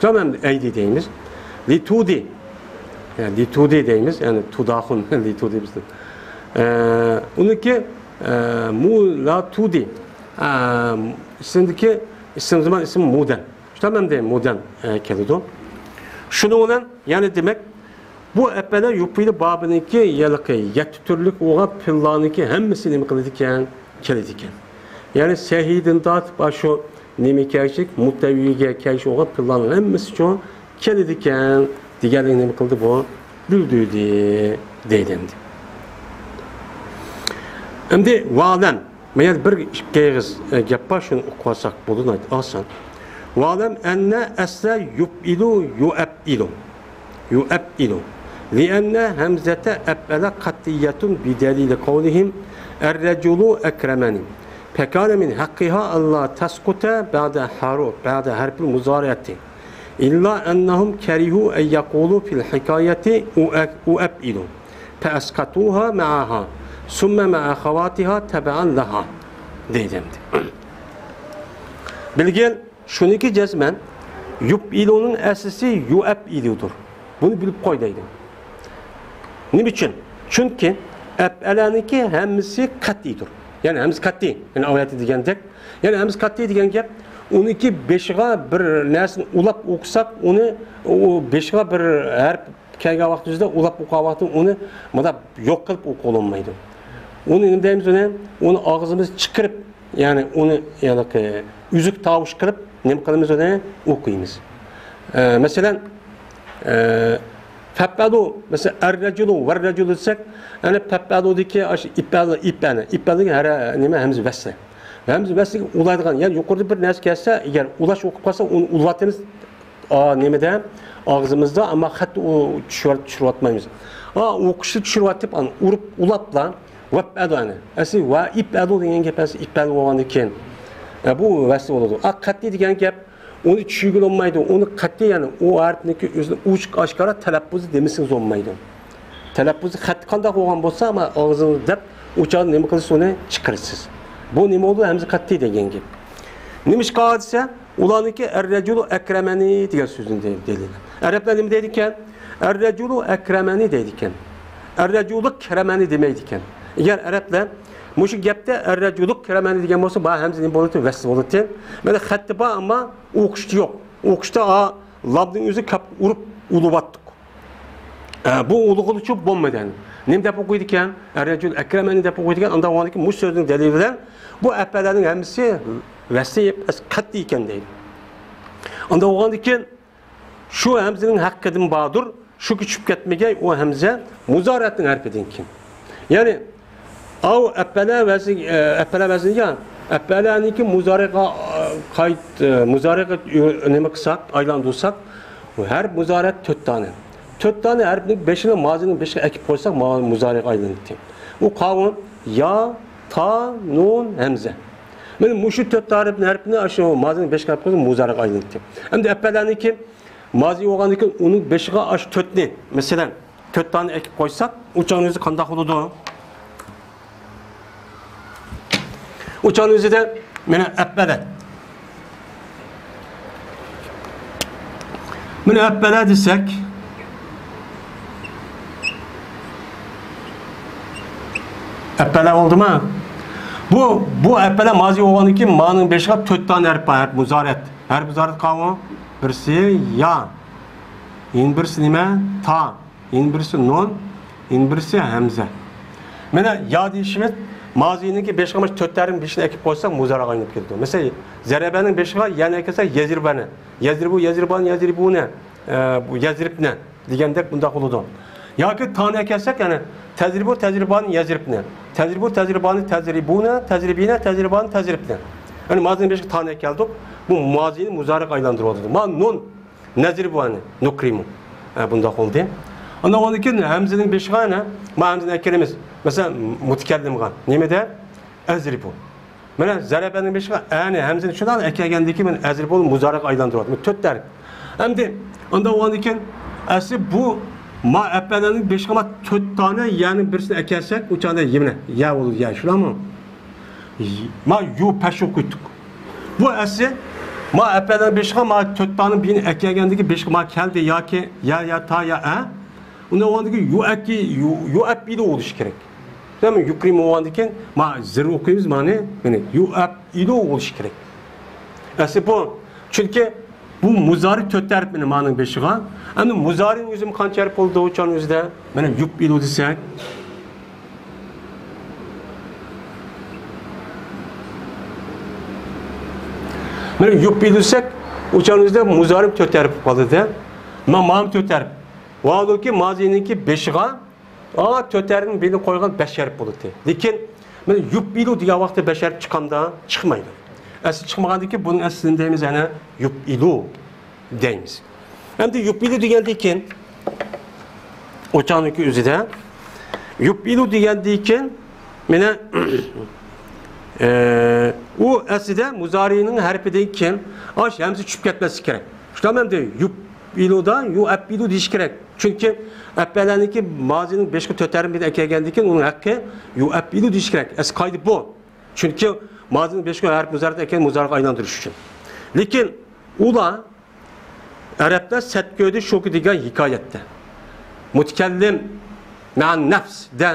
شۇنداق ئەمدى ئەيدى دەيمىز. لىتۇدى. يەنى لىتۇدى دەيمىز. يەنى تۇداخۇن، لىتۇدى بىزدە. ئە، ئۇنىڭكى، ئە، مۇ، لا تۇدى. ئە، ئىسىمدىكى، ئىسىم زامان، ئىسىم مۇدەن. تامام دېگەن مۇدەم، ئە، كېلىدۇ. شۇنىڭ بىلەن، يەنى دېمەك، بۇ ئەپئەلە يۇپئىلۇ بابىنىڭكى ھېلىقى يەتتە تۈرلۈك بولغان پېئىللارنىڭكى ھەممىسى نېمە قىلىدىكەن؟ كېلىدىكەن. يەنى سەھىيدىن تارتىپ، ئاشۇ نېمە كەلگۈچىلىك، مۇتەۋۋىگە كەلگۈچى بولغان پېئىللارنىڭ ھەممىسىچۇ كېلىدىكەن دېگەنلىكنى نېمە قىلدى بۇ؟ بىلدۈردى دەيدۇ ئەمدى. ئەمدى ۋەئلەم. مانا بىر ئىككى ئېغىز، ئە، گەپ بار، شۇنى ئوقۇۋالساق بولىدۇ، ناھايىتى ئاسان. ۋەئلەم ئەننە ئەسلە يۇپئىلۇ يۇئەپئىلۇ. يۇئەپئىلۇ. لىئەننە ھەمزەتە ئەپئەلە قەتئىيەتۇن بىدەلىلى قەۋلىھىم ئەررەجۇلۇ ئەكرەمەنى. فكان من حقها ألا تسقط بعد حرف، بعد حرف المضارعة. إلا أنهم كرهوا أن يقولوا في الحكاية أؤ-، أؤفئل. فأسقطوها معها، ثم مع أخواتها تبعا لها. دەيدۇ ئەمدى. بىلگىن، شۇنىكى جەزمەن يۇپئىلۇنىڭ ئەسلىسى يۇئەپئىلۇدۇر. بۇنى بىلىپ قوي دەيدۇ. نېمە ئۈچۈن؟ چۈنكى ئەپئەلەنىڭكى ھەممىسى قەتئىيدۇر. يەنى ھەممىسى قەتئىي. يەنى ئاۋايەتتە دېگەندەك. يەنى ھەممىسى قەتئىي دېگەن گەپ، ئۇنىڭكى بېشىغا بىر نەرسىنى ئۇلاپ ئوقۇساق، ئۇنى، ئۇ بېشىغا بىر ھەرپ كەلگەن ۋاقتىمىزدا، ئۇلاپ ئوقۇغان ۋاقتىدا ئۇنى مۇنداق يوق قىلىپ ئوقۇغىلى بولمايدۇ. ئۇنى نېمە دەيمىز ئۇنى؟ ئۇنى ئاغزىمىز چىقىرىپ، يەنى ئۇنى، يەنى ئۈزۈك تاۋۇش قىلىپ نېمە قىلىمىز ئۇنى؟ ئوقۇيمىز. ئە، مەسىلەن، ئە، فەپئەلۇ، مەسىلەن، ئەررەجۇلۇ ۋەررەجۇلۇ دېسەك، يەنى فەپئەلۇدىكى ئاشۇ ئىپئەلۇ، ئىپئەنى، ئىپئەلۇدىكى ھەرە، نېمە، ھەمزە ۋەسلى. ھەمزە ۋەسلىگە ئۇلايدىغان، يەنى يۇقىرىدا بىر نەرسە كەلسە، ئەگەر ئۇلاش ئوقۇپ قالسا، ئۇنى ئۇلىۋاتىمىز. ئا، نېمىدە، ئاغزىمىزدا، ئەمما خەتتە ئۇ چۈشۈر-، چۈشۈرۈۋاتمايمىز. ئا، ئوقۇشتا چۈشۈرۈۋاتىپ، ئانى ئۇرۇپ، ئۇلاپلا، ۋەپئەلۇ ئەنە. ئەسلى ۋە ئىپئەلۇ دېگەن گەپ ئەسلى ئىپئەلۇ بولغاندىن كېيىن، ئە، بۇ ۋەسلى بولىدۇ. ئا، قەتئىي دېگەن گەپ، ئۇنى چۈشۈرگىلى بولمايدۇ. ئۇنى قەتئىي، يەنى ئۇ ھەرپنىڭكى ئۆزىنى ئوچۇق ئاشكارا تەلەپپۇزى دېمىسىڭىز بولمايدۇ. تەلەپپۇزى خەتتە قانداق بولغان بولسا، ئەمما ئاغزىڭىز دەپ، ئۇ چاغدا نېمە قىلىسىز، ئۇنى چىقىرىسىز. بۇ نېمە بولىدۇ؟ ھەمزە قەتئىي دېگەن گەپ. نېمىشقا دېسە، ئۇلارنىڭكى ئەررەجۇلۇ ئەكرەمەنى دېگەن سۆزنى دەي-، دەيدۇ. ئەرەبلەر نېمە دەيدىكەن؟ ئەررەجۇلۇ ئەكرەمەنى دەيدىكەن. ئەررەجۇلۇ كىرەمەنى دېمەيدىكەن. ئەگەر ئەرەبلەر مۇشۇ گەپتە ئەررەجۇلۇ كىرەمەنى دېگەن بولسا، بۇ ھەمزە نېمە بولىدۇ؟ ۋەسلى بولىدۇ. مانا خەتتە بار، ئەمما ئوقۇشتا يوق. ئوقۇشتا، ئا، لامنىڭ ئۆزى كاپ ئۇرۇپ ئۇلىۋاتتۇق. ئە، بۇ ئۇلىغىلىچۇ بولمىدى. نېمە دەپ ئوقۇيدىكەن؟ ئەررەجۇلۇ ئەكرەمەنى دەپ ئوقۇيدىكەن. ئاندا بولغاندىكىن مۇشۇ سۆزنىڭ دەلىلى بىلەن بۇ ئەپئەلەنىڭ ھەممىسى ۋەسلى قەتئىي ئىكەن دەيدۇ. ئاندا بولغاندىكىن شۇ ھەمزىنىڭ ھەققىدىن باردۇر، شۇ چۈشۈپ كەتمىگەي ئۇ ھەمزە مۇزارەتنىڭ ھەرپىدىن كېيىن. يەنى، ئاۋ ئەپئەلە ۋەزنى، ئە، ئەپئەلە ۋەزنىگە، ئەپئەلەنىڭكى مۇزارىغا، ئە، قايت-، ئە، مۇزارىغا، ئە، نېمە قىلساق، ئايلاندۇرساق، ھەرپ مۇزارەت تۆت دانە. تۆت دانە ھەرپنى بېشىغا، مازىنىڭ بېشىغا ئەكىپ قويساق، ما-، مۇزارىغا ئايلىنىدىكەن. ئۇ قاۋۇن، يا، تا، نۇن، ھەمزە. مانا مۇشۇ تۆت ھەرپنى، ھەرپنى ئاشۇ مازىنىڭ بېشىغا ئەكىپ قويساق، مۇزارىغا ئايلىنىدىكەن. ئەمدى ئەپئەلەنىڭكى مازى بولغاندىن كېيىن ئۇنىڭ بېشىغا ئاشۇ تۆتنى، مەسىلەن، تۆت دانە ئەكىپ قويساق، ئۇ چاغنىڭ ئۆزى قانداق بولىدۇ؟ ئۇ چاغنىڭ ئۆزىدە مانا ئەپئەلە. مانا ئەپئەلە دېسەك، ئەپئەلە بولدىما؟ بۇ، بۇ ئەپئەلە مازى بولغاندىن كېيىن مانىڭ بېشىغا تۆت دانە ھەرپ بار، ھەرپ مۇزارەت. ھەرپ مۇزارەت قاۋۇ؟ بىرسى يا. يەنە بىرسى نېمە؟ تا. يەنە بىرسى نۇن، يەنە بىرسى ھەمزە. مانا يا دېيىشىمىز، مازىنىڭكى بېشىغا مانا تۆت ھەرپنىڭ بېشىنى ئەكىپ قويساق، مۇزارىغا ئايلىنىپ كېتىدۇ. مەسىلەن، زەرەبەنىڭ بېشىغا يەنى ئەكەلسەك، يەزرىبەنى. يەزرىبۇ، يەزرىبانى، يەزرىبۇنى، ئە، بۇ يەزرىبنى دېگەندەك بۇنداق بولىدۇ. ياكى تانى ئەكەلسەك، يەنى تەزرىبۇ، تەزرىبانى، يەزرىبنى. تەزرىبۇ، تەزرىبانى، تەزرىبۇنى، تەزرىبىنى، تەزرىبانى، تەزرىبنى. يەنى مازىنىڭ بېشىغا تانى ئەكەلدۇق. بۇ مازىنى مۇزارىغا ئايلاندۇرۇۋاتىدۇ. مانا نۇن. نەزرىبۇ ئەنى، نۇكرىمۇ. ئە، بۇنداق بولدى. ئاندىن ئاندىن كېيىن ھەمزىنىڭ بېشىغا ئەنە، ما ھەمزىنى ئەكىرىمىز. مەسىلەن، مۇتەكەللىمغا. نېمىدە؟ ئەزرىبۇ. مانا زەرەبەنىڭ بېشىغا ئەنى ھەمزىنى شۇنداق ئەكەلگەندىن كېيىن مانا ئەزرىبۇ مۇزارىغا ئايلاندۇرۇۋاتىمىز. تۆت ھەرپ. ئەمدى ئاندىن ئاندىن كېيىن ئەسلى بۇ ما ئەپئەلەنىڭ بېشىغا ما تۆت دانە يەنىڭ بىرسىنى ئەكەلسەك، ئۇ چاغدا يېمىنە، يە بولىدۇ، يە، شۇنداقمۇ؟ ما يۇ پەش ئوقۇيتتۇق. بۇ ئەسلى ما ئەپئەلەنىڭ بېشىغا ما تۆت دانە بىنى ئەكەلگەندىكى بېشىغا ما كەلدى ياكى يا، يا، تا، يا، ئە. ئۇندا بولغاندىكى يۇ ئەكى، يۇ، يۇ ئەپ ئىدۇ بولۇشى كېرەك. دەيمەن، يۇقىرى بولغاندىكى ما زىر ئوقۇيمىز مانى، مانا يۇ ئەپ ئىدۇ بولۇشى كېرەك. ئەسلى بۇ. چۈنكى بۇ مۇزارى تۆت ھەرپ مانا مانىڭ بېشىغا. ئەمدى مۇزارىنىڭ ئۆزى قانچە ھەرپ بولىدۇ ئۇچان ئۆزىدە؟ مانا يۇپئىلۇ دېسەك. مانا يۇپئىلۇ دېسەك، ئۇچان ئۆزىدە مۇزارى تۆت ھەرپ بولۇپ قالدى-دە. ما-، مانىڭ تۆت ھەرپ. ۋاھالۇكى مازىنىڭكى بېشىغا ئا، تۆت ھەرپنىڭ بېشىنى قويغان بەش ھەرپ بولىدۇ. لېكىن مانا يۇپئىلۇ دېگەن ۋاقىتتا بەش ھەرپ چىقامدا؟ چىقمايدۇ. ئەسلى چىقمىغاندىكىن بۇنىڭ ئەسلىنى دەيمىز ئەنە يۇپئىلۇ دەيمىز. ئەمدى يۇپئىلۇ دېگەندىن كېيىن، ئوچاننىڭكى ئۆزىدە يۇپئىلۇ دېگەندىن كېيىن مانا، ئە، ئۇ ئەسلىدە مۇزارىنىڭ ھەرپىدىن كېيىن ئاش ھەمزە چۈشۈپ كەتمەسلىكى كېرەك. شۇنداقمۇ ئەمدى يۇپئىلۇدا يۇئەپئىلۇ دېيىش كېرەك. چۈنكى ئەپئەلەنىڭكى مازىنىڭ بېشىغا تۆت ھەرپنى ئەكەلگەندىن كېيىن ئۇنىڭ ھەققى يۇئەپئىلۇ دېيىش كېرەك. ئەسلى قائىدە بۇ. چۈنكى مازىنىڭ بېشىغا ھەرپ مۇزارىنى ئەكەلگەن مۇزارىغا ئايلاندۇرۇش ئۈچۈن. لېكىن ئۇلار ئەرەبلەر سەت كۆردى شۇكى دېگەن ھېكايەتتە. مۇتەكەللىم مەئەن نەفسدە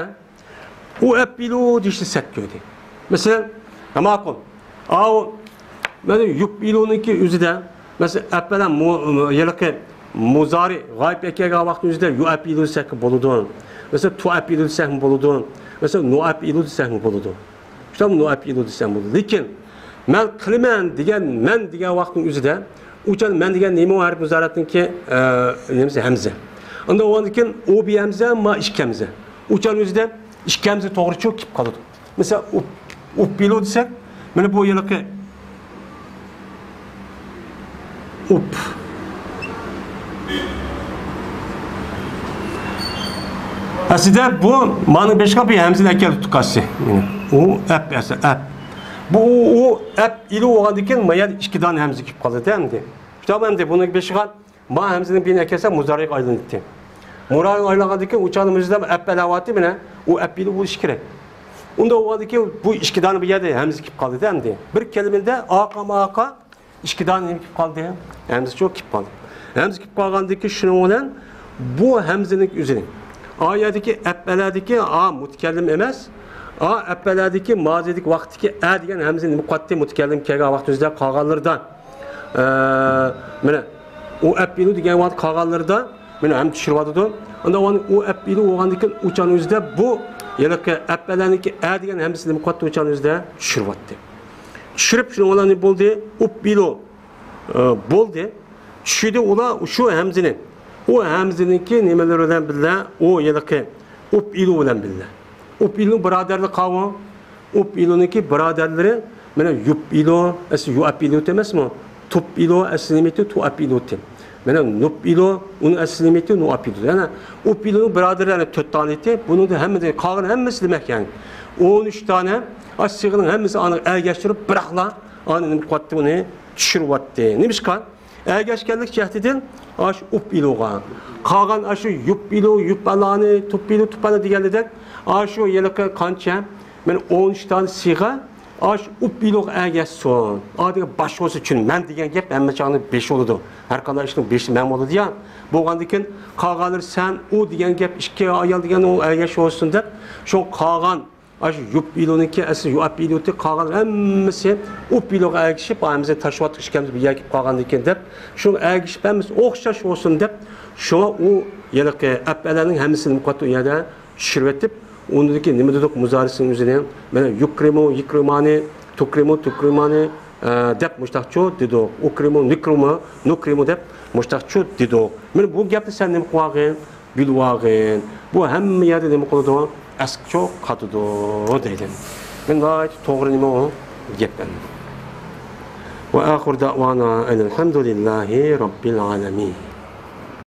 ئۇئەپئىلۇ دېيىشنى سەت كۆردى. مەسىلەن، ماقۇل. ئاۋۇ، مانا يۇپئىلۇنىڭكى ئۆزىدە، مەسىلەن، ئەپئەلە مۇ-، ھېلىقى مۇزارى غايىب ئەكەلگەن ۋاقىتنىڭ ئۆزىدە يۇئەپئىلۇ دېسەك بولىدۇ. مەسىلەن، تۇئەپئىلۇ دېسەكمۇ بولىدۇ. مەسىلەن، نۇئەپئىلۇ دېسەكمۇ بولىدۇ. شۇنداق نۇئەپئىلۇ دېسەم بولىدۇ. لېكىن مەن قىلىمەن دېگەن، مەن دېگەن ۋاقىتنىڭ ئۆزىدە ئۇچان مەن دېگەن نېمە ئۇ ھەرپ مۇزارىئاتنىڭكى، ئە، نېمىسى؟ ھەمزە. ئاندا ئۇنىڭدىن كېيىن ئۇ بى ھەمزە، ما ئىككى ھەمزە. ئۇچان ئۆزىدە ئىككى ھەمزە توغرا چۈشۈپ كېلىپ قالىدۇ. مەسىلەن، ئۇپ، ئۇپئىلۇ دېسەك، مانا بۇ ھېلىقى ئۇپ. ئەسلىدە بۇ مانىڭ بېشىغا بىر ھەمزىنى ئەكەلدى تۇتقاسى. مانا ئۇ ئەپ ئەسلى، ئەپ. بۇ ئۇ، ئۇ ئەپ ئىلۇ بولغاندىن كېيىن ما يەردە ئىككى دانە ھەمزە كېلىپ قالدى ئەمدى. شۇنداقمۇ ئەمدى بۇنىڭ بېشىغا ما ھەمزىنىڭ بىرىنى ئەكەلسە مۇزارىغا ئايلىنىدىكەن. مۇزارىغا ئايلانغاندىن كېيىن ئۇچانىڭ ئۆزىدە ئەپ ئەلەۋاتى مانا ئۇ ئەپ ئىلۇ بولۇشى كېرەك. ئۇنداق بولغاندىن كېيىن بۇ ئىككى دانە بۇ يەردە ھەمزە كېلىپ قالدى ئەمدى. بىر كەلىمىدە ئارقىمۇ ئارقا ئىككى دانە نېمە كېلىپ قالدى؟ ھەمزىچۇ كېلىپ قالدى. ھەمزە كېلىپ قالغاندىن كېيىن شۇنىڭ بىلەن بۇ ھەمزىنىڭ ئۆزىنى، ئا يەردىكى ئەپئەلەدىكى ئا مۇتەكەللىم ئەمەس، ئا ئەپئەلەدىكى مازىدىكى ۋاقىتتىكى ئە دېگەن ھەمزە نېمە قىلىۋاتتى؟ مۇتەكەللىم كەلگەن ۋاقىت ئۆزىدە قالغانلىرىدا، ئە، مانا ئۇ ئەپئىلۇ دېگەن ۋاقىت قالغانلىرىدا مانا ھەم چۈشۈرۈۋاتىدۇ. ئاندىن ئۇ ئەپئىلۇ بولغاندىن كېيىن ئۇچان ئۆزىدە بۇ ھېلىقى ئەپئەلەنىڭكى ئە دېگەن ھەمزىسى نېمە قىلىۋاتتى؟ ئۇچان ئۆزىدە چۈشۈرۈۋاتتى. چۈشۈرۈپ شۇنىڭ بىلەن نېمە بولدى؟ ئۇپئىلۇ، ئە، بولدى. چۈشۈردى ئۇلار شۇ ھەمزىنى. ئۇ ھەمزىنىڭكى نېمىلىرى بىلەن بىللە، ئۇ ھېلىقى ئۇپئىلۇ بىلەن بىللە. ئۇپئىلۇنىڭ بۇرادەرلىرى قاۋۇ؟ ئۇپئىلۇنىڭكى بۇرادەرلىرى مانا يۇپئىلۇ، ئەسلى يۇئەپئىلۇ ئەمەسمۇ؟ تۇپئىلۇ، ئەسلى نېمە ئىدى؟ تۇئەپئىلۇ ئىدى. مانا نۇپئىلۇ، ئۇنىڭ ئەسلى نېمە ئىدى؟ نۇئەپئىلۇ. يەنى ئۇپئىلۇنىڭ بۇرادەرلىرى يەنى تۆت دانە ئىدى. بۇنىڭدا ھەممىدىن قالغان ھەممىسى دېمەك يەنى. ئون ئۈچ دانە، ئاش سىغىنىڭ ھەممىسى ئانىغا ئەگەشتۈرۈپ، بىراقلا ئانى نېمە قىلىۋاتتى؟ ئۇنى چۈشۈرۈۋاتتى. نېمىشقا؟ ئەگەشكەنلىك جەھىتىدىن ئاشۇ ئۇپئىلۇغا. قالغان ئاشۇ يۇپئىلۇ، يۇپئەلانى، تۇپئىلۇ، تۇپئەلانى دېگەندەك، ئاشۇ ھېلىقى قانچە؟ مانا ئون ئۈچ دانە سىغە ئاشۇ ئۇپئىلۇغا ئەگەشسۇن. ئادىگە باش بولسا ئۈچۈن مەن دېگەن گەپ ھەممە چاغنىڭ بېشى بولىدۇ. ھەر قانداق ئىشنىڭ بېشى مەن بولىدۇ يا. بولغاندىن كېيىن قالغانلىرى سەن، ئۇ دېگەن گەپ ئىككى ئايال دېگەن ئۇ ئەگەش بولسۇن دەپ، شۇ قالغان ئاشۇ يۇپئىلۇنىڭكى ئەسلى يۇئەپئىلۇتى قالغان ھەممىسى ئۇپئىلۇغا ئەگىشىپ، ھەممىسى تاشۋاتقا ئىككىمىز بىر يەرگە كەلگەندىن كېيىن دەپ، شۇ ئەگىشىپ ھەممىسى ئوخشاش بولسۇن دەپ، شۇڭا ئۇ ھېلىقى ئەپئەلەنىڭ ھەممىسىنى نېمە قىلىۋاتتى؟ ئۇ يەردە چۈشۈرۈۋېتىپ، ئۇنىڭدىكى نېمە دېدۇق؟ مۇزارىسىنىڭ ئۆزىنى، مانا يۇكرىمۇ، يۇكرىمانى، تۇكرىمۇ، تۇكرىمانى، ئە، دەپ مۇشتاقچۇ دېدۇق. ئۇكرىمۇ، نۇكرىمۇ، نۇكرىمۇ دەپ مۇشتاقچۇ دېدۇق. مانا بۇ گەپنى سەن نېمە قىلىۋالغىن؟ بىلىۋالغىن. بۇ ھەممە يەردە نېمە قىلىدۇ؟ ئەسلىچۇ قاتىدۇ دەيدۇ. مانا ناھايىتى توغرا نېمە ئۇ گەپ. وآخر دعوانا أن الحمد لله رب العالمين.